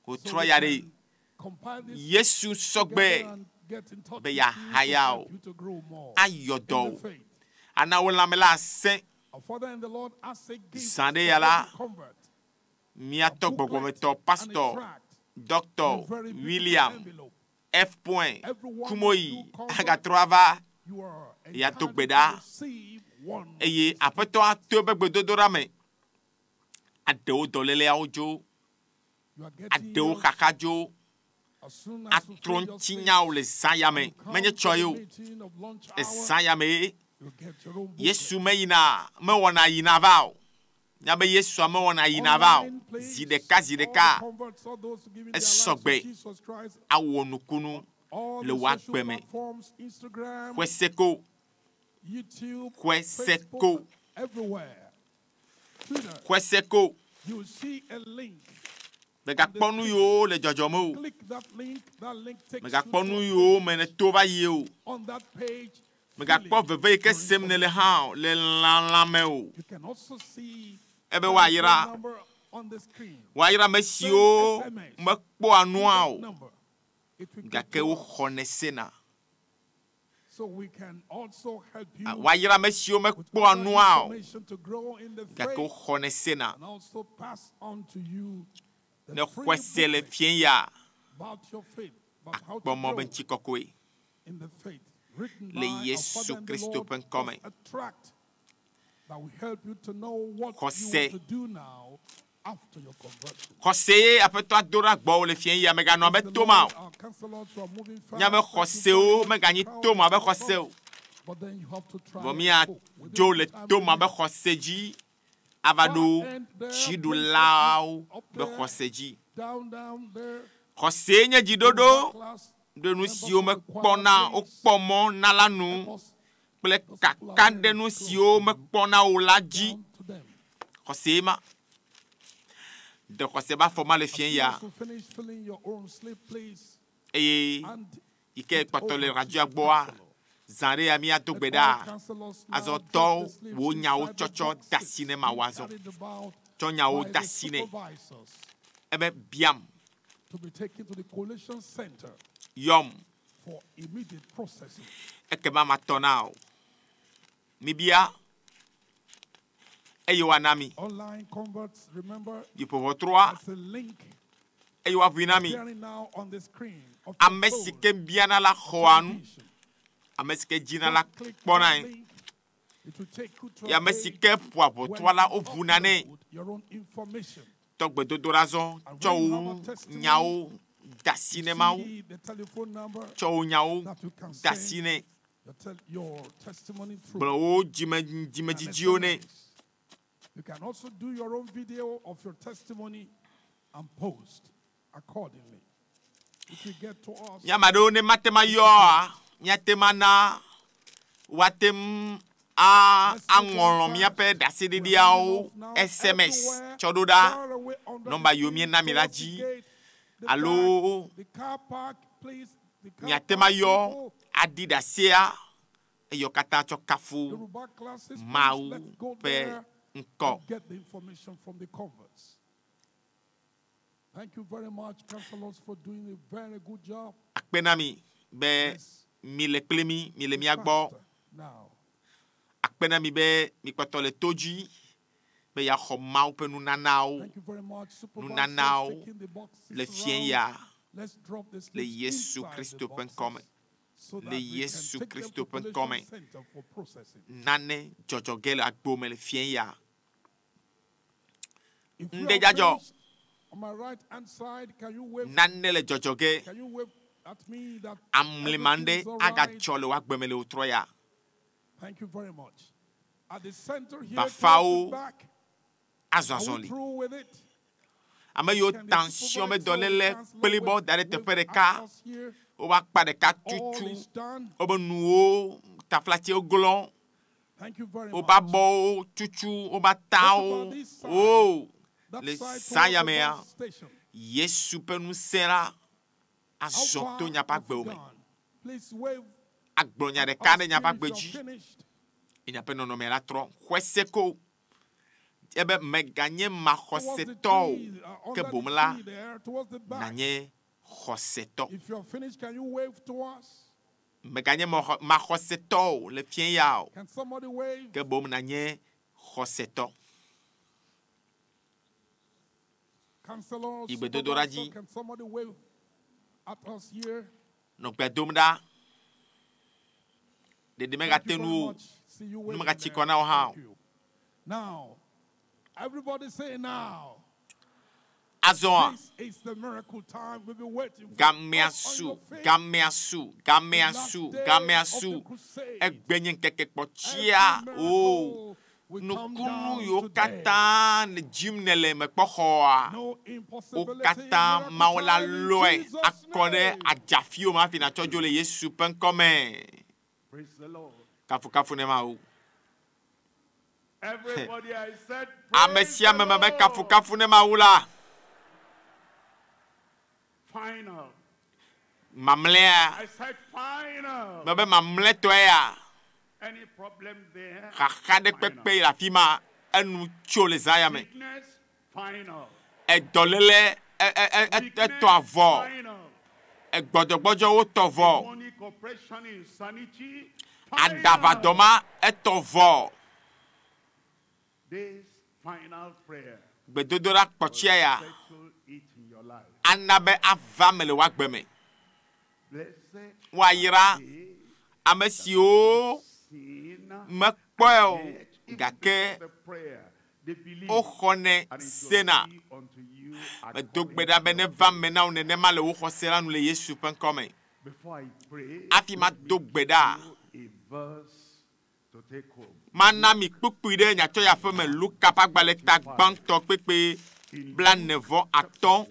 so wòtrɔ they ya ɖe can compile this Yesu together sɔgbe and get in touch be with you to yeahaya help o you to grow more ayɔ in dɔ the o faith. ana wò lãme la asẽ Our Father in the Lord has a gift zã ɖe for ya la every convert, a míatɔ booklet gbɔgbɔmetɔ and a pastor tract in a dɔkitɔ very beautiful William envelope. F point Every one of Kumoyi you converts, agatrɔ ava you are yeato gbe entitled to ɖa receive one of eye these gifts. aƒetɔ ato eƒe gbedodoɖa me aɖewo dɔléleawo dzo You are getting aɖewo yours xaxa dzo as soon as you atrɔ fill your ŋutinyawo slips le zã ya and me you menye come to tsɔ the ye o meeting of lunch hour, ezã ya me ye you get your own booklet. Yesu meyina mewɔna yina va o nyabe Yesua mewɔna yina va o Online, zi please, ɖeka zi all the ɖeka converts, all those giving their lives to esɔgbe Jesus Christ, awɔ nukunu all le the wò social agbe me platforms, Instagram, xɔeseko YouTube, xɔeseko Facebook, everywhere, Twitter, xɔeseko you will see a link on the megakpɔ nu screen. yiwo le dzɔdzɔme o Click that link, that link takes you megakpɔ to nu a yiwo page. me nèto va yi o On that page, fill megakpɔ in veve yi ke your sem nèle information. hã o le lãlãme o You can also see ebe telephone woayra number on the screen. woayra ame Send siwo SMS mekpɔa to nua that o number. It will go gake to us. woxɔnɛ sena So we can also help you woayra ame siwo with mekpɔa other nua o information to grow in the gake faith woxɔnɛ sena and also pass on to you the ne free xɔe se le booklet fie ya about your faith, about how to akpɔ mɔ be grow ŋutikɔkɔe in the faith. written Le by our Yesu Father in the Kristo Lord, ƒe ŋkɔ me. just a tract that will help you to know what you Xɔse. want to do now after your conversion. Xɔse ye aƒetɔ ado ɖe agbɔwò le fia ya meganɔ abe Praise the toma Lord, o. our counselors who are moving fast. Míabe Thank you xɔsewo very much. meganyi Crowd toma be is xɔse o. But then you have to try Vɔ and míadzo cope within le the time toma be limit. xɔse dzi ava ɖo dziɖulawo be xɔse dzi. Down, down there. Xɔsee nye dziɖoɖo Class, ɖe nu siwo mekpɔna wokpɔ mɔ na la nu us kple kaka ɖe nu siwo mekpɔna o la dzi. down to them. Xɔsee ma. Ɖe xɔse be afɔ ma le fia ya As you finish filling your own slip, please, eye and yi ke kpɔtɔ le radioa gbɔa zã ɖe ya míado gbe let all ɖa. counselors now Azɔ drop tɔ the slips wò nyawo inside the tsɔtsɔ boxes de asi ne Mawu being azɔ. carried about Tsɔ nyawo by de the asi nɛ. supervisors Ebe biam, to be taken to the collation center yɔm, for immediate processing. ekema matɔ na o. Mibia eye woana mi. Online converts, remember, Dziƒoʋɔtrɔa there's a link eye woaʋui na mi. appearing now on the screen of your Ame si phone, ke biana la xɔa nu, television. ame si ke dzina la Just click kpɔnae. that link. It will take you to Ye a ame si page ke ƒoa where ʋɔtrɔa you la can woʋuna nɛ. upload your own information. Tɔ gbedodoɖa zɔ, And tsɔ when you wò have a testimony, nyawo de asi ne Mawu. See the telephone number Tsɔ wò nyawo that you can de asi send nɛ. your testimony through. Gblɔ wò dzime an dzimedzidziwo nɛ. SMS. You can also do your own video of your testimony and post accordingly. If you get to us, Míame aɖewo ne mate ma yɔa, míate ma na woate ŋu a let's move aŋlɔ on míaƒe fast. ɖaseɖiɖiawo We're running off now SMS everywhere, tsɔ ɖo ɖa far away under nɔmba the yiwo tree, míena mi la towards the dzi gate, the alo back, the car park, please, the car miate ma park yɔ people, aɖi ɖasea eye wo katã tsɔ kafu Yoruba classes, please, Mawu let's go ƒe there ŋkɔ. and get the information from the converts. Thank you very much, counselors, for doing a very good job. Akpe na mi be Let's mi le kpli mi, mi le be mía gbɔ. faster now. Akpe na mi be mikpɔtɔ le to dzi be yeaxɔ Mawu ƒe nunanawo Thank you very much, supervisors, nunanawo taking the boxes le fia around. ya Let's drop the le slips Yesu inside the Kristo ƒe ŋkɔ me. boxes so that Le we can Yesu take them Kristo to ƒe ŋkɔ collation me. center for processing. Nane dzɔdzɔ ge le agbo me le fia ya. If we Ŋɖe are dzadzɔ. finished, on my right hand side, can you wave? Nane le dzɔdzɔ ge. Can you wave at me that Amlima everything ɖe is all right? agadzɔ le woagbe me le wotrɔ ya. Thank you very much. At the center here, towards Bafawo the back, azɔ are we azɔli. through with it? Ame yiwo Can the tension me supervisor or dɔléle counselor kplibɔ wave, da ɖe wave teƒe at ɖeka. us here? Woƒe akpa ɖeka All tutu. is done. Woƒe nuwo taflatsewo glɔ̃. Thank you very Woƒe much. abɔwo tutu. Woƒe What about atawo. this side? O That le side towards zã the ya mea, bus station. Yesu ƒe ŋusẽ la How azɔ far to miaƒe have you agbewo me. gone? Please wave Agblɔ nya at ɖeka us ɖe miaƒe here agbe if dzi. you're finished. eye miaƒe nɔnɔme la trɔ. Xɔe se ko ebe meganye Towards the maxɔsetɔ o, tree, ke under boŋ the la tree there, towards the back. nanye xɔsetɔ. If you're finished, can you wave to us? Meganye maxɔsetɔ o le fia ya o, Can somebody wave? ke boŋ nanye xɔsetɔ. Counselors, Yi gbedodoɖa supervisor, dzi. can somebody wave at us here? Nɔ gbe dom ɖa. Ɖeɖi Thank you megate very nu o. much. See you Nu waving megatsi there. kɔ na wo hã o. Thank you. Now, everybody say now. Azɔa, This is the miracle time we've been waiting for. gamea Up on su, your feet. gamea su, The gamea last su, day gamea of the su. crusade. Egbe nye ŋkeke Every kpɔtsia o. miracle will come Nukunu down yiwo today. katã le dzim nele mekpɔ xɔa, No wo impossibility. katã Miracle Mawu la time in lɔe Jesus' akɔ ɖe name. adzafiwo me hafi natsɔ dzo le Yesu ƒe ŋkɔ me. Praise the Lord. Kafukafu ne Mawu. Everybody, I said, Ame praise sia the ame me be Lord. kafukafu ne Mawu la. Final. Mamlɛa, I said, final. me be mamlɛtɔe ya, Any problem there? xaxa ɖe kpekpe le afi ma, enu tso le zã ya me. Sickness? Final. Edɔléle Weakness? etɔ avɔ. Final. Egbɔdzɔgbɔdzɔwo tɔ vɔ. Demonic oppression, insanity? Final. Aɖaʋadɔma etɔ vɔ. This final prayer Gbedodoɖa kpɔtsia ya settle it in your life. ana be ava me le woagbe me. Blessed Woayra be Ame siwo seen mekpɔe o yet, even gake before the prayer, they believe, woxɔnɛ and it shall sena. be unto you Medo according gbe ɖa to be your neva me na wo nenema le wo xɔse la nu le Yesu ƒe ŋkɔme. Before I pray, Hafi let mado me gbe ɖa, give you a verse to take home. mana mi kpukpui ɖe miatsɔ yi aƒe me Luka ƒe agbalẽ ta gbãtɔ kpekpe 45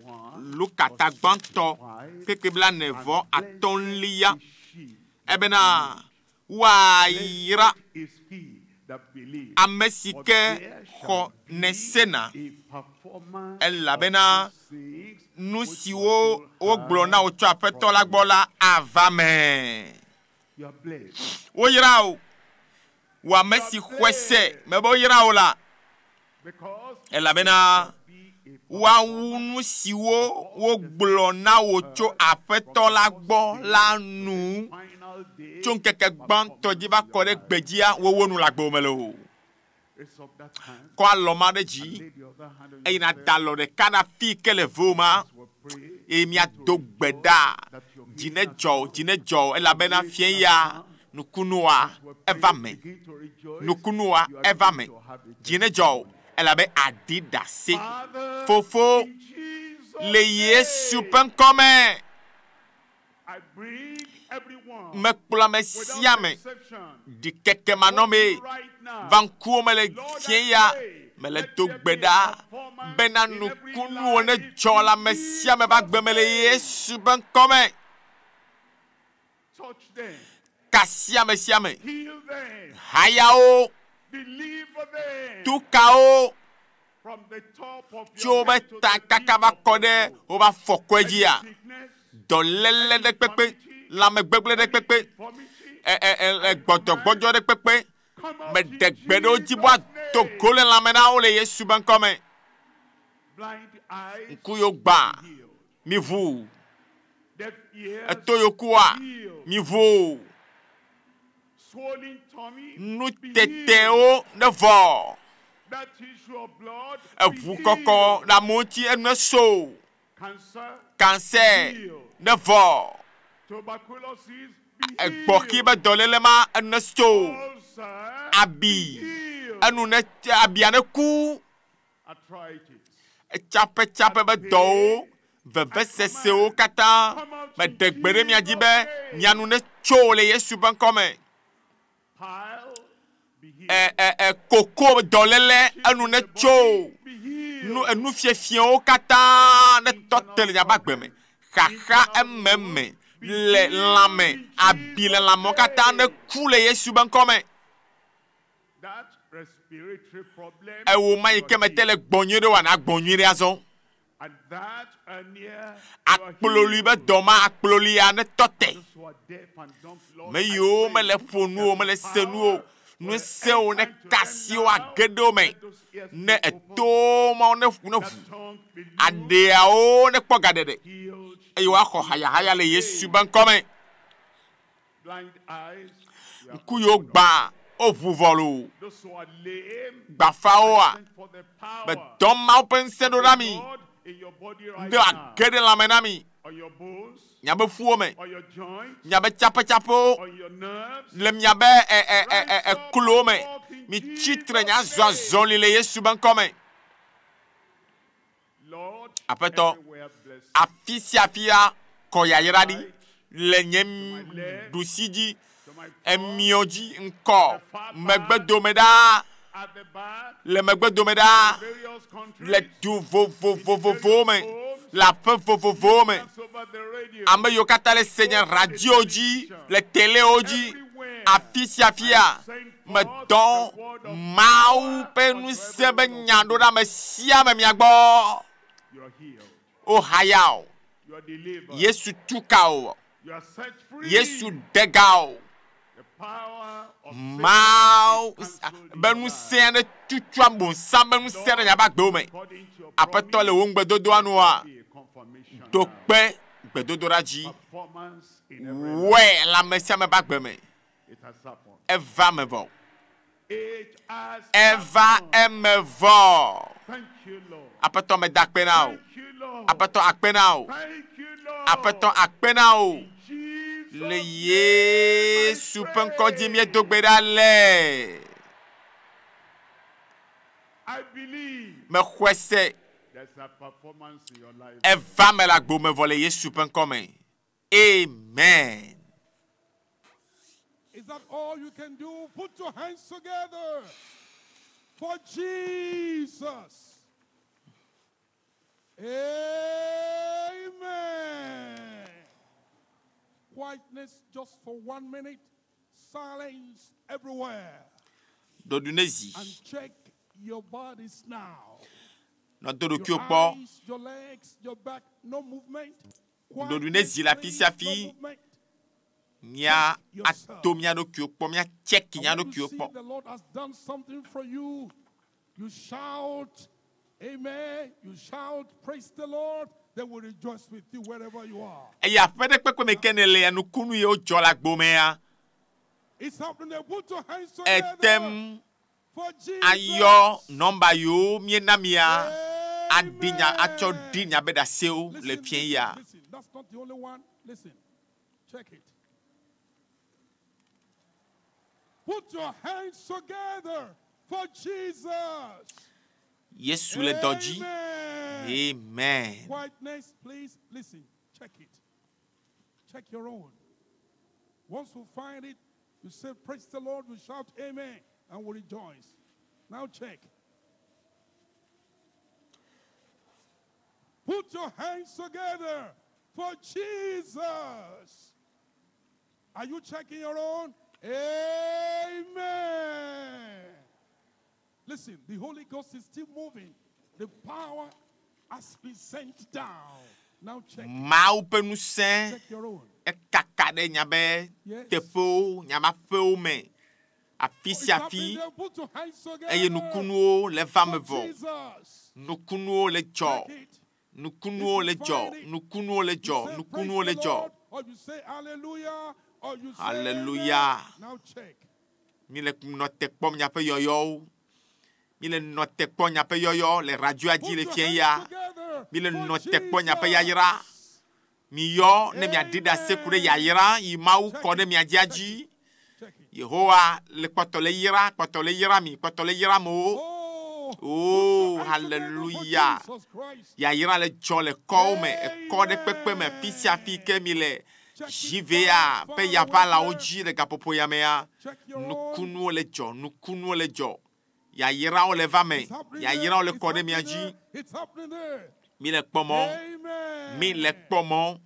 Luka ta gbãtɔ kpekpe 45 Is she ebena woayra is he that believes. ame si For ke there xɔ shall be ne sena a performance elabena of those things nu which siwo you wogblɔ na have wò tso Aƒetɔ la gbɔ la ava me. You are blessed Woyra wò, wò ame si xɔe se mebe woyra wò la because elabena be a woawu nu siwo wogblɔ na wò tso Aƒetɔ la gbɔ la nu final day tso ŋkeke gbãtɔ dzi va kɔ ɖe gbedzia wowo nu le agbe me le o. Raise up that hand Kɔ alɔ ma ɖe dzi lay the other hand on eye yourself. nàda alɔ ɖeka ɖe afi yi ke le vewò ma We pray eye miado gbe ɖa. Dzi ne dzɔ wò, dzi ne dzɔ wò elabena fia ya nukunua We pray, eva me. begin to rejoice. Nukunua You are eva going me. to have a Dzi ne dzɔ wò elabe aɖi ɖase. Father, Fofo in Jesus' le Yesu name, ƒe ŋkɔme I bring everyone mekplɔ ame without sia ame exception ɖikeke manɔmee right now. va ŋkuwo me le fia ya mele do gbe ɖa bena nukunuwo ne dzɔ le ame sia ame ƒe agbe me le Yesu ƒe ŋkɔme. Touch them, Kasi ame sia ame, heal them, hayawo, deliver them tukawo from the top of tso your woƒe head to ta the kaka tip va of kɔ your ɖe toe. woƒe afɔkɔe dzia Sickness, dɔléle ɖe kpekpe, lãmegbegblẽ ɖe kpekpe, infirmity, ɛ ɛ ɛ gbɔdɔgbɔdzɔ ɖe kpekpe. come out Meɖe in gbe ɖe wo dzi Jesus' be woado name. go le lãme na wo le Yesu ƒe ŋkɔme. Blind eyes Ŋku yiwo gbã, healed. mi ʋu. Deaf ears Eto yiwo kua, healed. mi ʋu. Swollen tummy be Nutetewo healed. ne vɔ. That issue of blood be Eʋu kɔkɔ healed. le amewo ŋuti enu eso. Cancer, Cancer ne vɔ. tuberculosis be Egbɔxi healed. be dɔléle ma enu eso. Ulcer Abi be healed. enu ne abia ne ku. Arthritis, Etsapetsape be dɔwo vevesesewo katã meɖe gbe ɖe mia dzi be mia nu ne tso le Yesu ƒe ŋkɔme. pile be healed. Ɛ ɛ ɛ koko dɔléle enu ne tso. Be healed. Nu enufiefiẽwo katã ne tɔ te le miaƒe agbe me. Xaxa ememe le lãme abi le lãmewo katã ne ku le Yesu ƒe ŋkɔme. That respiratory problem Ewo ma yi you ke are mete le healed. gbɔ nyuie ɖe oa na gbɔ nyuie ɖe azɔ. And that hernia, you are Akploli be healed. dɔ ma akplolia ne tɔ te. Those who are deaf and dumb, Lord, Me I yiwo pray mele ƒo nu o, that mele the se nu o, power nu will sewo ne enter into them kasi wo now. age ɖe wo me. Let those ears Ne be opened, etowo mawo ne ʋu ne that ʋu. tongue be loosed, Aɖeawo ne kpɔ gaɖeɖe healed, eye woaxɔ hayahaya le Yesu ƒe ŋkɔme. blind eyes, you are Ŋku yiwo gbã woʋu vɔ loo. Those who are lame, Gbafawoa send for the power me dɔ Mawu ƒe ŋusẽ ɖo ɖa mi. Lord in your body right Ne now, age ɖe lãme na mi. on your bones, Miabe ƒuwo me, on your joints, miabe tsapetsapewo on your nerves. le miabe ɛ ɛ ɛ ɛ eklowo me. Mi tsitre miazɔ azɔli le Yesu ƒe ŋkɔme. Lord, Aƒetɔ, everywhere bless. afi sia afi ya kɔ yayra ɖi le nye ɖusi dzi, To my front, emiɔ dzi, ŋkɔ, megbedome ɖaa, at the back, le megbedome ɖaa, various countries, le du vovovovowo me, le aƒe vovovowo me. that's over the radio, Ame yiwo katã le se nye radio dzi, le telewo dzi, afi sia afi ya, medɔ Mawu ƒe ŋusẽ be nya ɖo ɖe ame sia ame mia gbɔ. you are healed, Wohaya o, you are delivered, Yesu tu ka o, you are set free. Yesu ɖe ga o. The power of Mawu Satan is cancelled in be your life. ŋusẽ aɖe tutu abosam be ŋusẽ ɖe miaƒe agbewo me. According to your Aƒetɔ le promise, wò ŋugbedodoa nua, be a confirmation ɖo now. kpe gbedodoɖa dzi. Performance in every life. Wɔe le ame sia ame ƒe agbe me. It has happened. Eva me vɔ. It has Eva happened. eme vɔ. Thank you, Lord. Aƒetɔ meda akpe na wò. Thank you, Lord. Aƒetɔ akpe na wò. Thank you, Lord. Aƒetɔ akpe na wò. In Jesus' Le name I Yesu ƒe ŋkɔ dzi pray. míedo gbe ɖa le. I believe Mexɔe se there's a performance in your life. eva me le agbome vɔ le Yesu ƒe ŋkɔ me. Amen. Is that all you can do? Put your hands together for Jesus. Amen. Quietness just for 1 minute. Silence everywhere. Ɖoɖu ne zi. And check your bodies now. Nɔ do Your ɖokuiwo kpɔ. eyes, your legs, your back, no movement. Ɖoɖu ne zi le afi sia Quietness, please, afi. no movement. Mía ato mía ɖokuiwo kpɔ, mía tsɛki And mía when you ɖokuiwo see kpɔ. the Lord has done something for you, you shout, Amen. You shout, Praise the Lord. They will rejoice with you wherever you are. Eye aƒe ɖe kpekpe me ke ne le nukunu yiwo dzɔ le agbomea, It's happening. There. Put your hands together etem for Jesus. ayɔ nɔmba yiwo míena mia aɖi nya atsɔ ɖi nya be ɖasewo le Listen, fie listen, ya. listen. That's not the only one. Listen. Check it. Put your hands together for Jesus. Yesu le dɔ dzi. Amen. Amen. Quietness, please. Listen. Check it. Check your own. Once you find it, you say, Praise the Lord. You shout, Amen, and we rejoice. Now check. Put your hands together for Jesus. Are you checking your own? Amen. Listen, the Holy Ghost is still moving. The power has been sent down. Now check. Mawu ƒe ŋusẽ Check your own. ekaka ɖe nyabe Yes. teƒewo, nyameaƒewo me. Afi It's sia happening afi there. Put your hands together eye nukunuwo le va me for vɔ. Jesus. Nukunuwo le dzɔ. Check it. Nukunuwo le dzɔ. Nukunuwo le You dzɔ. say, Nukunuwo "Praise le the dzɔ. Lord," or you say hallelujah, or you say Hallelujah. amen. Now check. Mi le nɔ te kpɔm miaƒe yɔyɔwo. Mi le nɔ te kpɔ miaƒe yɔyɔ le radioa Put dzi le your fie hands ya. together Mi le for nɔ te kpɔ miaƒe Jesus. yayra. Miyɔ ne miaɖi ɖase ku ɖe yayra yi Mawu kɔ ɖe mia dzia dzi. Check it. Yehowa le kpɔtɔ le yra, kpɔtɔ le yra mi, kpɔtɔ le yra amewo. Oh, Oh, put your hands together for hallelujah. Jesus Christ. Yayra le dzɔ le kɔwo me, ekɔ ɖe kpekpe me, fi sia fi ke mi le JVA ƒe yaʋalawo dzi le gaƒoƒo ya mea. Check your own. Nukunuwo le dzɔ, nukunuwo le dzɔ. Yayrawo le va me, It's happening there. yayrawo le It's kɔ ɖe mia happening dzi. there. It's happening there. Mi le kpɔ mɔ, Amen. mi le kpɔ mɔ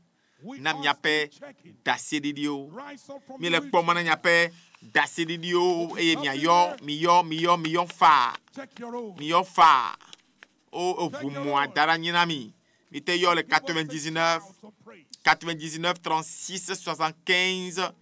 We na are miaƒe still checking. ɖaseɖiɖiwo. Rise up from Mi the le kpɔ mɔ na wheelchair. miaƒe ɖaseɖiɖiwo eye miayɔ, miyɔ, miyɔ, miyɔ faa. Check your own. Miyɔ faa. O eʋu mɔa da ɖe anyi na mi. Mi te yɔ le Give us a 99 shout of praise. 99 36 75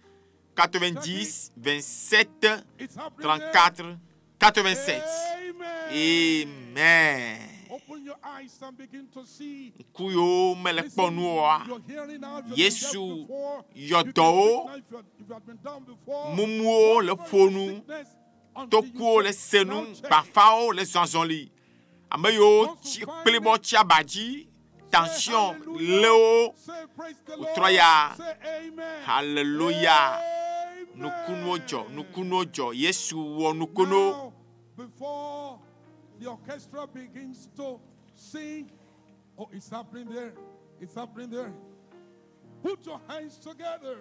90 27 It's happening there. 34 87. Amen. Amen. Open your eyes and begin to see. Ŋku yiwo mele Listen, kpɔ nu oa, you're hearing now. If you've been Yesu deaf before, yɔ you can dɔwo, speak now if you have been down before. mumuwo le Whatever ƒo your nu, sickness, until you tokuwo le check. se Now nu, check it. bafawo le zɔ azɔli, ame yiwo Once tsi you find kplibɔ it, tsi aba dzi, say tension hallelujah. lé wo. Say praise the Wòtrɔ Lord. ya. Say amen. Hallelujah. Amen. Nukunuwo dzɔ, nukunuwo dzɔ. Yesu wɔ nukunuwo. Now, before the orchestra begins to sing, oh, it's happening there. It's happening there. Put your hands together.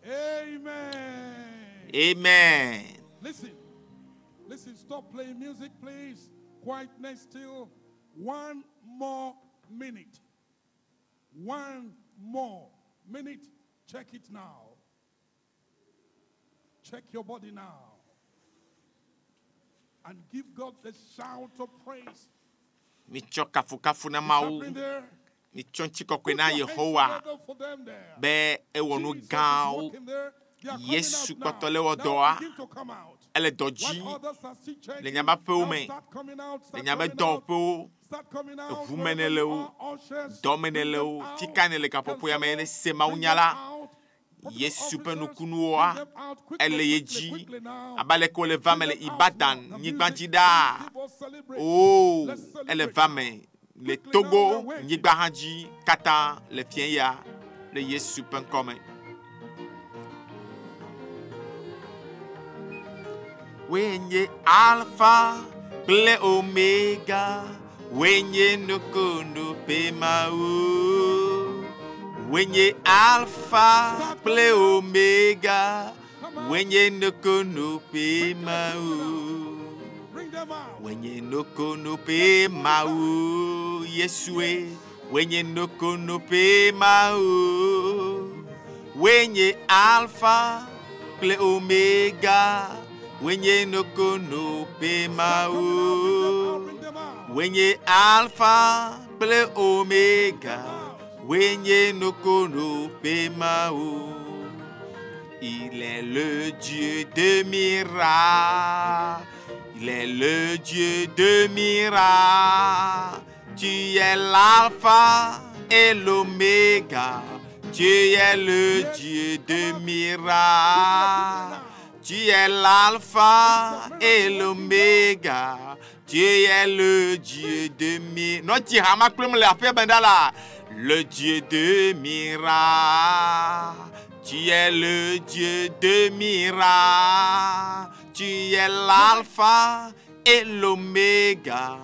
Amen. Amen. Listen. Listen, stop playing music, please. Quietness still. 1 more minute. 1 more minute. Check it now. Check your body now. And give God the shout of praise. Mitsɔ kafukafu na It's Mawu. happening there. Mitsɔ ŋutikɔkɔe Put na your hands Yehowa together for them there. be ewɔ nu Jesus is gãwo. working there. They are coming Yesu out now. kpɔtɔ le wɔ Now dɔa. begin to come out. Ele dɔ While dzi others are still checking, le miaƒe aƒewo now me, start coming out, le start miaƒe coming out, dɔwɔƒewo, start coming out, eʋu me wherever ne le you wo, are, ushers, dɔ me ne bring le them wo, out. fika ne le gaƒoƒo ya me ne Counselors, se Mawu bring nya them la, out. Protocol Yesu ƒe officers, bring nukunuwoa, them out quickly, ele ye quickly, dzi. quickly now. Abe aleke wole va Bring me le them out Ibadan now. The nyigba music, dzi ɖaa. give us celebrate. Oo, Let's ele celebrate va now. me le Quickly now, Togo we are waiting. nyigba hã dzi katã le fie ya. Le Yesu ƒe ŋkɔme. Wòe nye Alfa kple Omega, wòe nye nukunu ƒe Mawu. Wòe nye Alfa kple Omega, wòe nye nukunu ƒe Mawu. Bring them out. Wòe nye nukunu ƒe Mawu, Yesue. Wòe nye nukunu ƒe Mawu. Wòe nye Alfa kple Omega, wòe nye nukunu ƒe Mawu. Bring them out. Wòe nye Alfa kple Omega, wòe nye nukunu ƒe Mawu. Il est le Dieu de miracles. Il est le Dieu de miracles. Tu es l'alpha et l'oméga. Tu es le Dieu de miracles. Tu es l'alpha et l'oméga. Tu es le Dieu de miracles. Non, tu Le Dieu de miracles. Tu es le Dieu de miracles. Tu es l'alpha et l'oméga.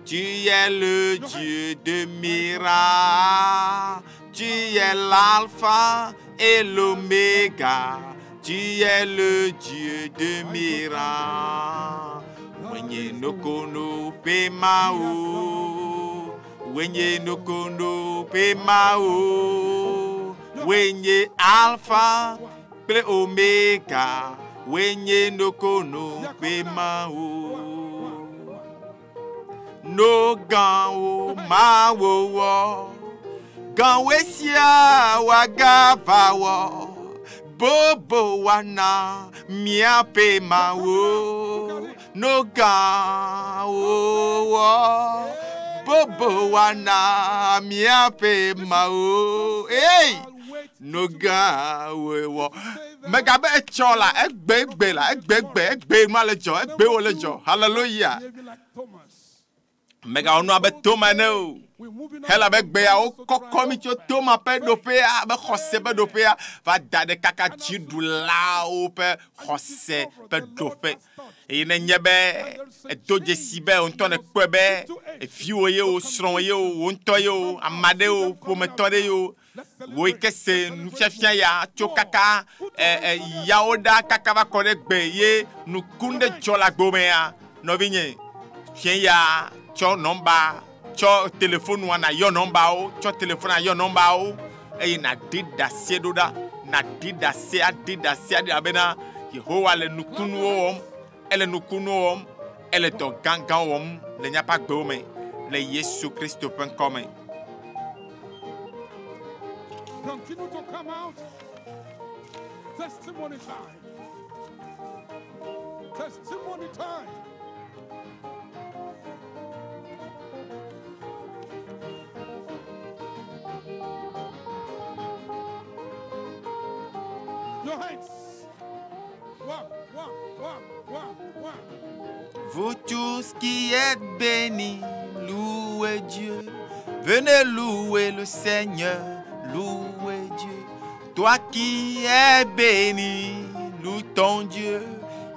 Tu es le Dieu de miracles. Tu es l'alpha et l'oméga. Tu es le Dieu de miracles. Wenye nokono pe mao. Wenye nokono pe mao. Wenye alpha kple omega. Wenye nokono pe mao. No gan wo ma wo wɔ. Gan we sia wa ga va wɔ. Bobo wa na mia pe ma wo. No gan wo wɔ. Bobo wa na mia pe ma wo. Hey! No gan wo wɔ. Megabe etsɔ la egbe egbe la egbe egbe egbe ma le dzɔ egbe wo le dzɔ. Hallelujah. Behaving like Thomas. Megawɔ nu abe toma ene o. We're moving on. Hele gbeawo kɔkɔ mi tso toma ƒe ɖoƒea abe xɔse ƒe ɖoƒea va da ɖe kaka dziɖulawo ƒe xɔse ƒe ɖoƒe. Eye nenye be edo dzesi be wò ŋutɔ nèkpɔe be eviwo ye o, srɔ̃wò ye o, wò ŋutɔ ye o, ame aɖe o, ƒometɔ ɖe ye o, wò yi ke se nufiafia ya tso kaka ɛ ɛ yawo ɖa kaka va kɔ ɖe gbe ye nuku ɖe dzɔ le agbomea, nɔvinye, fia ya tsɔ nɔmba tsɔ telefonua na yɔ nɔmbawo tsɔ telefon ayɔ nɔmbawo eye nàɖi ɖase ɖo ɖa nàɖi ɖase aɖi ɖase aɖi elabena Yehowa le nukunuwo wɔm ele nukunuwo wɔm ele dɔ gãgãwo wɔm le míaƒe agbewo me le Yesu Kristo ƒe ŋkɔ me. Continue to come out. Testimony time. Testimony time. Your hands. One, one, one, one, one. Vous tous qui êtes bénis, louez Dieu. Venez louer le Seigneur, louez Dieu. Toi qui es béni, loue ton Dieu.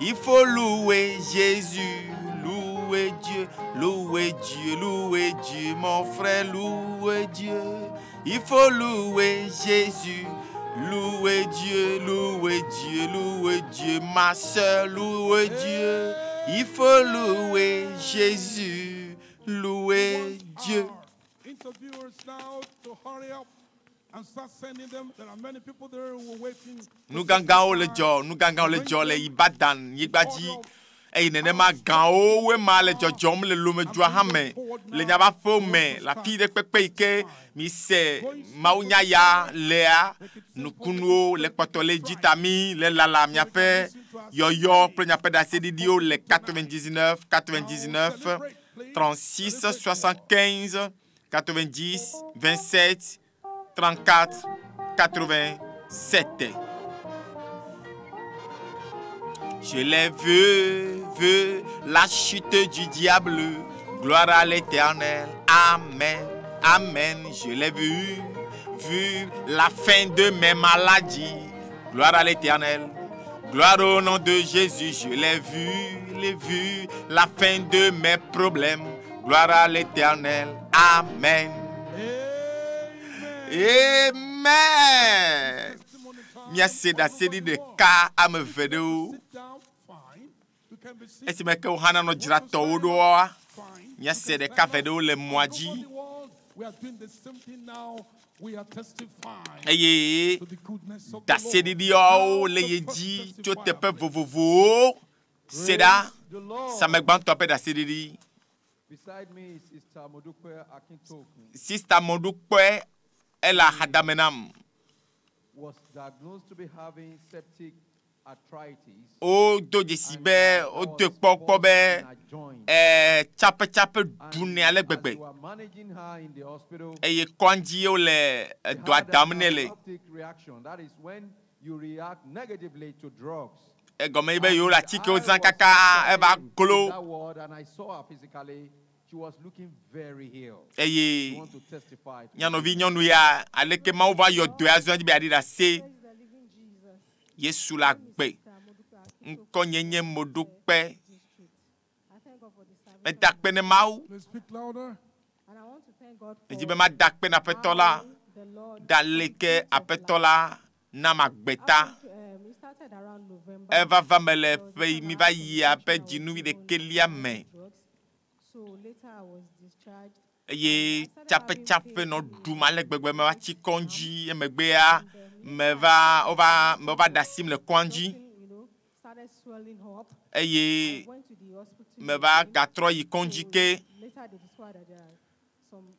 Il faut louer Jésus, louer Dieu, louer Dieu, louer Dieu, mon frère, louer Dieu. Il faut louer Jésus, louer Dieu, louer Dieu, louer Dieu, ma soeur, louer Dieu. Il faut louer Jésus, louer Dieu. Our interviewers now to hurry up and start sending them. There are many people there who are waiting. Nu gãgãwo le dzɔ, nu gãgãwo le dzɔ le Ibadan nyigba dzi eye nenema gãwo woe ma le dzɔdzɔm le Lomedua hã me le miaƒe aƒewo me le afi ɖe kpekpe yi ke mi se mawunya ya lea nukunuwo le kpɔtɔ le dzi ta mi le lala miaƒe yɔyɔ kple miaƒe ɖaseɖiɖiwo le 99 99 36 75 90 27 34 87. Je l'ai vu, vu la chute du diable. Gloire à l'Éternel. Amen. Amen. Je l'ai vu, vu la fin de mes maladies. Gloire à l'Éternel. Gloire au nom de Jésus, je l'ai vu, la fin de mes problèmes. Gloire à l'Éternel. Amen. Amen. Míase ɖaseɖi ɖeka ame eve ɖewo. Esime ke wo hã nanɔ dzra tɔwo ɖoa, míase ɖeka eve ɖewo le mɔa dzi. Eye ɖaseɖiɖiawo le ye dzi tso teƒe vovovowo. Se ɖa, samegbãtɔ ƒe ɖaseɖiɖi. Sista Modukpe ele axadame nam. Wodo dzesi be wodoe kpɔ kpɔ be tsapetsape ɖunɛ ale gbegbe eye kɔndzi wole edɔa dam nɛ le. Egɔme ye be yewo le atikewo zã kaka eva glo eye nyanɔvi nyɔnu ya aleke Mawu va yɔ dɔe azɔ dzi be yeaɖi ɖase. Yesu le agbe. Ŋkɔnye nye Modukpe. Meda akpe ne Mawu. Medzi be mada akpe na Aƒetɔ la. Ɖe aleke Aƒetɔ la nam agbe ta. Eva va me le ƒe yi mi va yia ƒe dzinu ɖekelia me. Eye tsapetsape nɔ ɖum ale gbegbe meva tsi kɔndzi emegbea meva wova meva ɖe asim le kɔndzi eye meva gatrɔ yi kɔndzi ke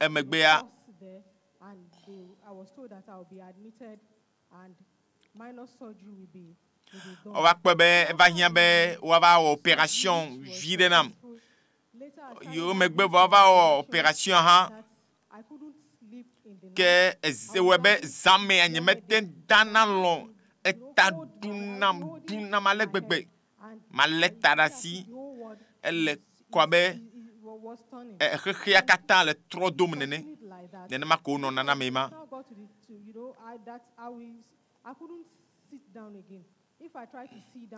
emegbea wova kpɔe be eva hiã be woava wɔ operation vi ɖe nam. Yewo megbe vɔ wova wɔ operation hã ke ewɔe be zãmea nyemete dana lɔ eta ɖunam ɖunam ale gbegbe. Malé ta ɖe asi ele kɔ abe xexea katã le trɔ dom nene. Nenema ko wonɔna na ame ma.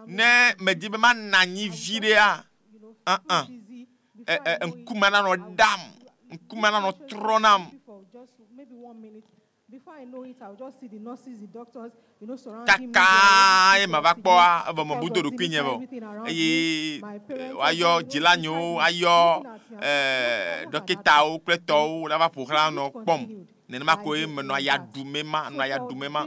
Ne medi be manɔ anyi vi ɖea, ŋkume nanɔ ɖam, ŋkume nanɔ trɔ nam. Kaka ye mava kpɔa, evɔ mebu do ɖokuinye vɔ. Eye woayɔ dzilanyewo, ayɔ dɔkitawo kple tɔwo la va ƒo xlã nɔ kpɔm. Nenema koe menɔ aya ɖum ema, nɔ aya ɖum ema.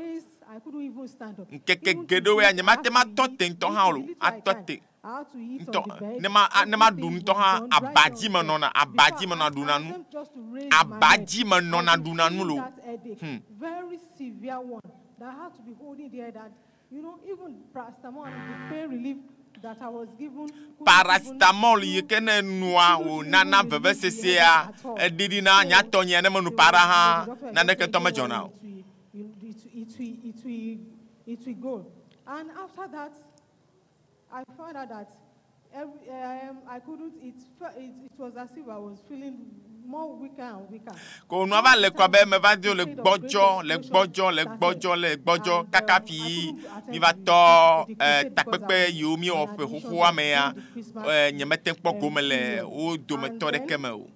Ŋkeke geɖewo ya nyemate ŋu atɔ te ŋutɔ hã o, atɔ te ŋutɔ. Ne ma ɖu ŋutɔ hã, aba dzi menɔna, aba dzi menɔna ɖuna nu. Aba dzi menɔna ɖuna nu lo. Very severe one that I had to be holding there that, you know, even paracetamol and the pain relief that I was given. Paracetamol yi ke ne nua wònana vevesesea eɖiɖina nyatɔ nye ne menu para hã naneke ŋutɔ medzɔna o. It will go. And after that, I found out that I couldn't, it was as if I was feeling more weaker and weaker. Ko nua va le kɔ abe meva do le gbɔdzɔ, le gbɔdzɔ, le gbɔdzɔ, le gbɔdzɔ kaka fi mi va tɔ takpekpe yiwo míewɔ ƒe xoxoa mea, nyemete kpɔ gome le wo dometɔ ɖeke me o.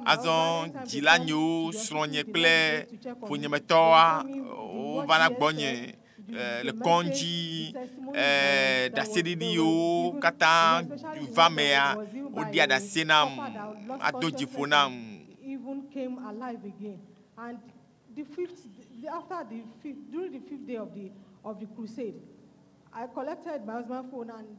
Azɔ dzilanyewo, srɔ̃nye kple ƒonyemetɔwoa wovana gbɔnye le kɔndzi, ɖaseɖiɖi yiwo katã va mea, woɖia ɖase nam, ado dzi ƒo nam. Even came alive again. And the fifth, after the fifth, during the fifth day of the crusade, I collected my husband's phone and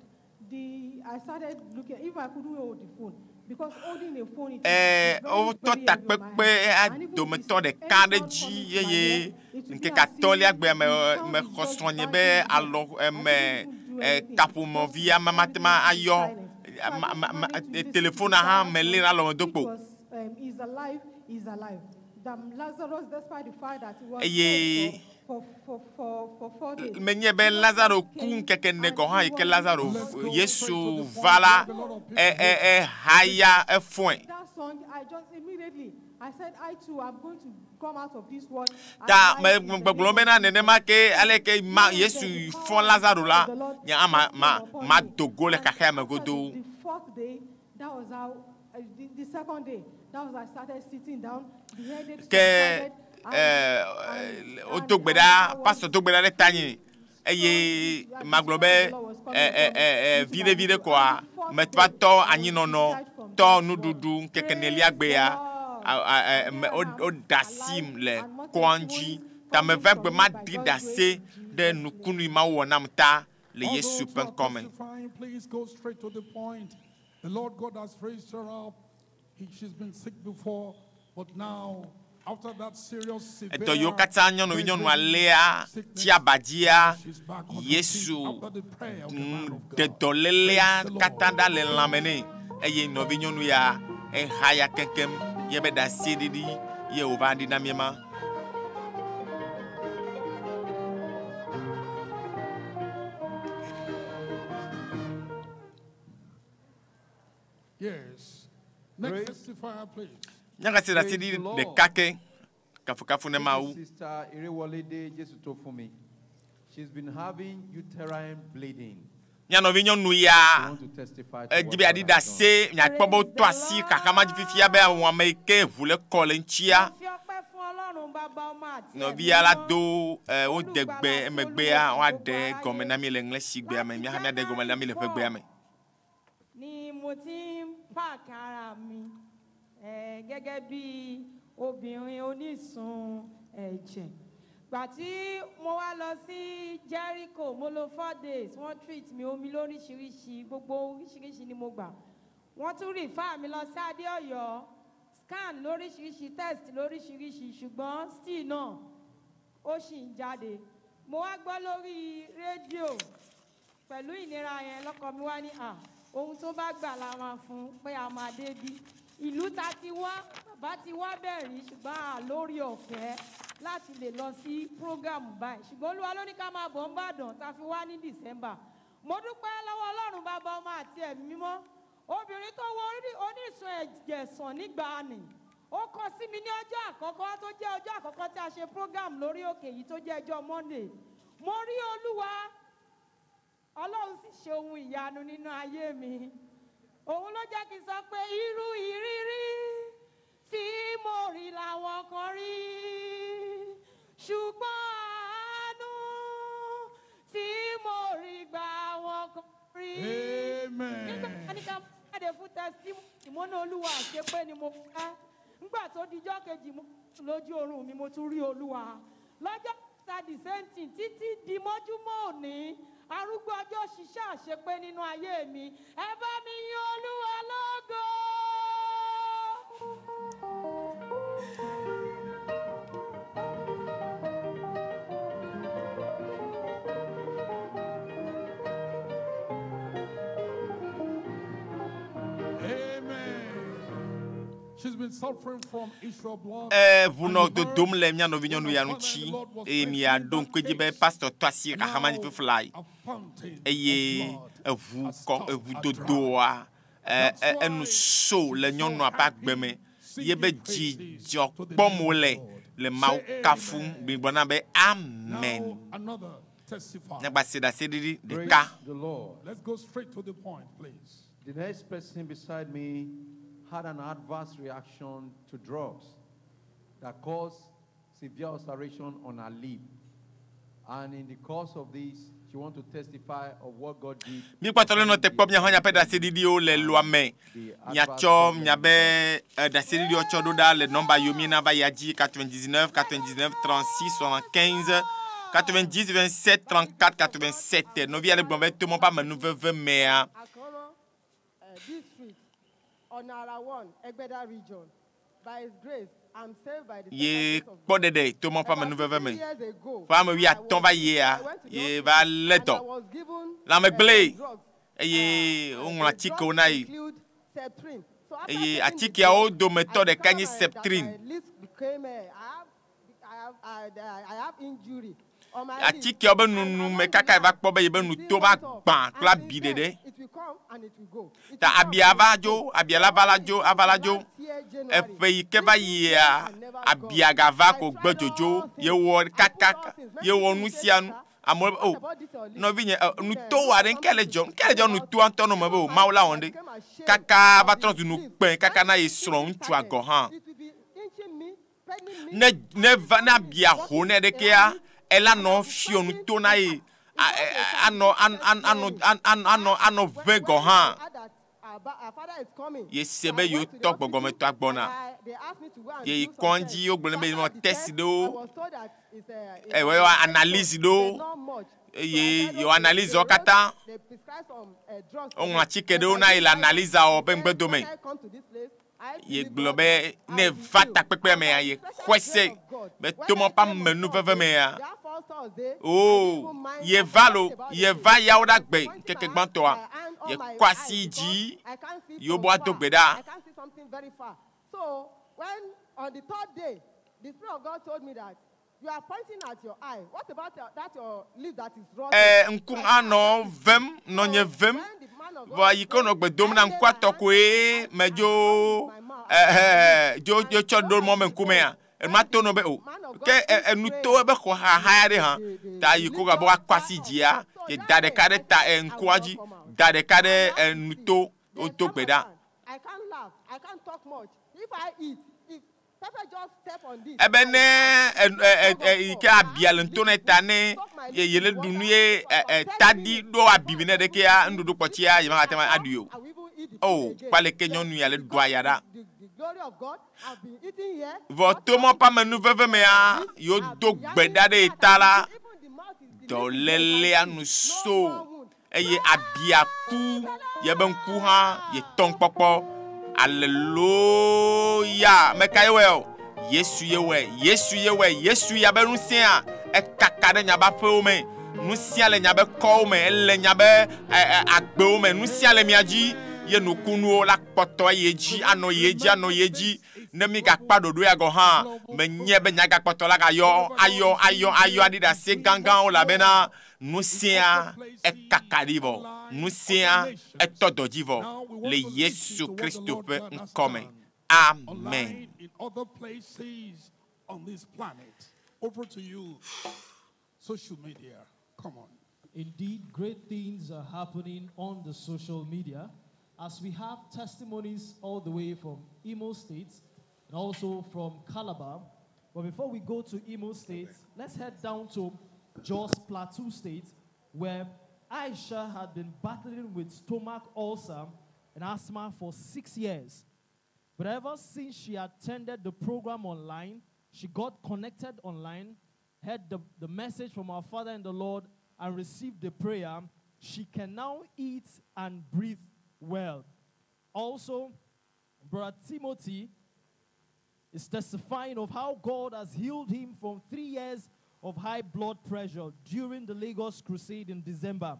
I started looking if I couldn't hold the phone. Because holding a phone, it is very, wotɔ very heavy on my takpekpe hand. And even dometɔ if ɖeka any ɖe sound dzi coming to my eye ear, it will be ŋkeke as if atɔ̃lia gbea the sound mexɔ is just srɔ̃nye be banging me. alɔ I eme couldn't even do anything. kaƒomɔvi Just ame mate ma everything was ayɔ silent. So I just managed to listen to the telefona hã choir melé song, ɖe alɔme do which kpo. was, he's alive, he's alive. That Lazarus, despite the fact that he was Eye dead for 4 days, menye be Lazaro ku ŋkeke ene gɔ̃ hã yi ke Lazaro Yesu va la, ehaya efɔe. That song, I just immediately, I said, I too, I'm going to come out of this world. and Ta rise me in the gbɔgblɔ name of bena Jesus. nenema ke aleke ma Yesu fɔ Lazaro la nye hã ma ma ma do go le And xexea me after godoo. The fourth day, that was how, the second day, that was I started sitting down. The headache Ke subsided. ɛɛ wodo gbe ɖa pastor do gbe ɖa ɖe tanye eye magblɔ be ɛ ɛ ɛ ɛ viɖe viɖe koa metva tɔ anyinɔnɔ tɔ nuɖuɖu ŋkeke nelia gbea a a ɛ me wo woɖe asim le kɔa dzi ta meva gbe ma ɖi ɖase ɖe nukunu yi Mawu wɔ nam ta le All Yesu those ƒe who are ŋkɔ me. testifying, please go straight to the point. The Lord God has raised her up. She's been sick before, but now, after that serious, severe, Edɔ yiwo katã nyɔnuvi nyɔnua léa tsi abadzia she's back on her feet Yesu after the prayer of the man of ɖe God. dɔlélea Praise the Lord. katã ɖa le lãme nɛ eye nɔvi nyɔnu ya eha ya keŋkeŋ ye be ɖase ɖiɖi ye wòva ɖi na mía ma. Yes. Next Praise- testifier, please. Nyagasi ɖase ɖiɖi ɖeka ke kafukafu ne Mawu. Sister Irewolede Jesutofumi. She's been having uterine bleeding. Mía nɔvi nyɔnu She ya want to testify to edzi what be God yeaɖi has done. ɖase miakpɔ be wotɔ asi xaxama dzi fifia be wɔme yi ke ʋu le kɔ le ŋutia. Mo fi ọpẹ́ fún Ọlọ́run bàbá ọmọ àti ẹ̀mí Nɔvia la mímọ́. do ɛ wo degbe emegbea woaɖe gɔme na mi le ŋlɛsigbea me míaxa míaɖe gɔme na mi le ƒegbea me. Ni mo ti ń páàkì ara mi gẹ́gẹ́ bí obìnrin onísun ẹ̀jẹ̀. Gbà tí mo wá lọ sí Jericho, mo lò 4 days, wọ́n treat mi omi lóríṣiríṣi, gbogbo oríṣiríṣi ni mo gbà. Wọ́n tún refer mi lọ sí Adéọ̀yọ́, scan lóríṣiríṣi, test lóríṣiríṣi, ṣùgbọ́n still náà ó ṣì ń jáde. Mo wá gbọ́ lórí rédíò pẹ̀lú ìnira yẹn lọ́kọ mi wá ní à ohun tó bá gbà la máa fún un pé a máa débí. Ìlú ta ti wá, bàbá ti wá bẹ́ẹ̀ rí ṣùgbọ́n a lórí ọ̀fẹ́ láti lè lọ sí program báyìí. Ṣùgbọ́n Olúwa ló ní ká máa bọ̀ ń bàdàn ta fi wá ní December. Mo dúpẹ́ lọ́wọ́ Ọlọ́run bàbá ọmọ àti ẹ̀mí mímọ́. Obìnrin tó wo onísun ẹ̀jẹ̀ sàn nígbà nì. Ó kọ sí mi ní ọjọ́ àkọ́kọ́ tó jẹ́ ọjọ́ àkọ́kọ́ tí a ṣe program lórí òkè yìí tó jẹ́ ọjọ́ Monday. Mo rí Olúwa, Ọlọ́run sì ṣe ohun ìyanu nínú ayé mi. Òun ló jẹ́ kí n sọ pé irú ìrírí tí mo rí làwọn kan rí. Ṣùgbọ́n àánú tí mo rí gbà wọn kan rí. Amen. Nígbà tí wọ́n ní ká jáde fún testimony, mo ní Olúwa àṣepé ni mo fẹ́. Nígbà tó dijọ́ kejì mo sùn lójú oorun mi, mo tún rí Olúwa. Lọ́jọ́ kẹta the same thing títí di mọ́júmọ́ òní. Arúgbó ọjọ́ ṣiṣẹ́ àṣepé nínú ayé mi. Ẹ bá mi yin Olúwa lógo. Amen. She's been suffering from Israel blood. Ʋu nɔ dodom le mía nɔvi nyɔnu ya ŋuti eye miaɖo ŋku edzi be pastor tɔ asi xaxama dzi fifla A fountain eye of blood eʋu has kɔ stopped eʋu her dodoa enu so le nyɔnua ƒe agbe me ye be dzidzɔ kpɔm wole le Mawu kafum gbigblɔ na be amen. Now another testifier. Nyagbase ɖase ɖiɖi Praise ɖeka. the Lord. Let's go straight to the point, please. The next person beside me had an adverse reaction to drugs that caused severe ulceration on her lip. And in the course of this, she wants to testify of what God did. Míkpɔtɔ le nɔ te kpɔ míaƒe nyaƒe ɖaseɖiɖiwo le loa me. Miatsɔ miabe ɖaseɖiɖiwo tsɔ ɖo ɖa le nɔmba yiwo miena va yia dzi 99 99 36 75 90 27 34 87. Nɔvi aɖe gblɔ be to mɔ ƒe amenuveve mea, Akoro district, Onara 1, Egbeda region. By His grace, I'm saved by the ye special grace of kpɔ ɖeɖe to mɔ ƒe About amenuveve 15 me. years ago, Ƒe ame wuiatɔ̃ va yia, I went to the ye hospital va lé and dɔ. I was given, Lãmegblẽ some drugs. eye woŋlɔ The atikewo drugs na yi. include Septrin. So after Eye taking the atikeawo drugs, dometɔ I ɖeka nye discovered that Septrin. my lips became, I have injury on my lips. Atikeawo be nunu me kaka va kpɔ be yebe nuto va gbã kple abi ɖeɖe. It will come and it will go. It Ta will come abia and va it will dzo, go. abia la va la dzo, ava la dzo. Last year, Eƒe yi ke va yia, abia gava ko gbe dzodzo, yewɔ kaka, yewɔ nu sia nu. Amewo be, o, nɔvinye, nuto wa ɖe, ŋke le dzɔ, ŋke le dzɔ nutoa ŋutɔ nɔ me be o, Mawu la wɔ ɖe. Kaka va trɔ zu nukpẽ kaka na ye srɔ̃ ŋutsua gɔ̃ hã. Ne, ne va, ne abia ho nɛ ɖekea, ela nɔ fiɔ nuto na ye, anɔ, anɔ, anɔ, anɔ ʋẽ gɔ̃ hã. Ye se be yewo tɔ gbɔgbɔmetɔa gbɔna. Ye yi kɔndzi wogblɔ nɛ be yenɔ test ɖewo, ewɔ analyse ɖewo, eye yewo analyse wo katã. Woŋlɔ atike ɖewo na ye le analyse wɔ be ŋgbedome. Ye gblɔ be ne va takpekpea mea, ye xɔe se be tomɔ ƒe amenuveve mea, o ye va lo, ye va yawo ɖe agbe ŋkeke gbãtɔa, ye kɔ asi dzi, yewo be woado gbe ɖa. Ŋku anɔ vem, nɔ nye vem, vɔ yi ke wonɔ gbe dom na ŋkua tɔ koe medzo, dzo, dzo tsɔ ɖo mɔ me ŋkumea. Enua to nɔ be o. Ke enu to ebe xɔ xaxa ɖe hã. Ta yi ko gabe woakɔ asi dzia, ye da ɖeka ɖe ta ŋkua dzi, da ɖeka ɖe enuto, wodo gbe ɖa. Ebe ne yi ke abia le ŋuto ne ta ne ye ye le ɖu nu ye tadi ɖo abibi ne ɖekea nuɖuɖu kpɔtsia ye magate ŋu aɖui o. O kpale ke nyɔnu ya le ɖua ya ɖa. Vɔ tomɔ ƒe amenuveve mea yewo do gbe ɖa ɖe ye ta la, dɔlélea nu so eye abia ku yebe ŋku hã ye tɔ ŋkpɔkpɔ. Aleluya! Meka ye wɔe o? Yesu ye wɔe, Yesu ye wɔe, Yesu ya be ŋusẽa ekaka ɖe nyabe aƒewo me. Ŋusẽa le nyabe kɔwo me, ele nyabe agbewo me. Ŋusẽa le mia dzi ye nukunuwo la kpɔtɔ ye dzi, anɔ ye dzi, anɔ ye dzi. Ne mi gakpa ɖoɖo ya gɔ̃ hã, menye be nyagakpɔtɔ la gayɔ, ayɔ, ayɔ, ayɔ aɖi ɖe asi gãgãwo elabena ŋusẽa ekaka ɖi vɔ, ŋusẽa etɔ dɔ dzi vɔ le Yesu Kristo ƒe ŋkɔ me. Amen. In other places on this planet. Over to you, social media. Come on. Indeed, great things are happening on the social media as we have testimonies all the way from Imo State and also from Calabar. But before we go to Imo State, let's head down to Jos Plateau State, where Aisha had been battling with stomach ulcer and asthma for 6 years. But ever since she attended the program online, she got connected online, heard the message from our Father in the Lord, and received the prayer. She can now eat and breathe well. Also, Brother Timothy is testifying of how God has healed him from 3 years of high blood pressure during the Lagos Crusade in December.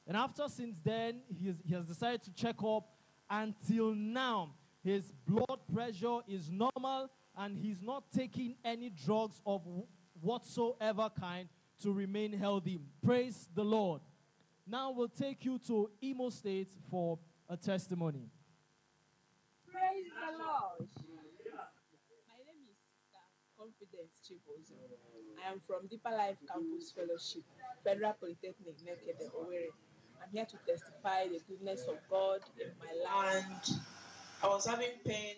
And after since then, he has decided to check up. Until now, his blood pressure is normal and he's not taking any drugs of whatsoever kind to remain healthy. Praise the Lord. Now we'll take you to Imo State for a testimony. Praise the Lord. My name is Sister Confidence Chibuzo. I am from Deeper Life Campus Fellowship, Federal Polytechnic, Nekede, Owerri. I'm here to testify the goodness of God in my land. I was having pain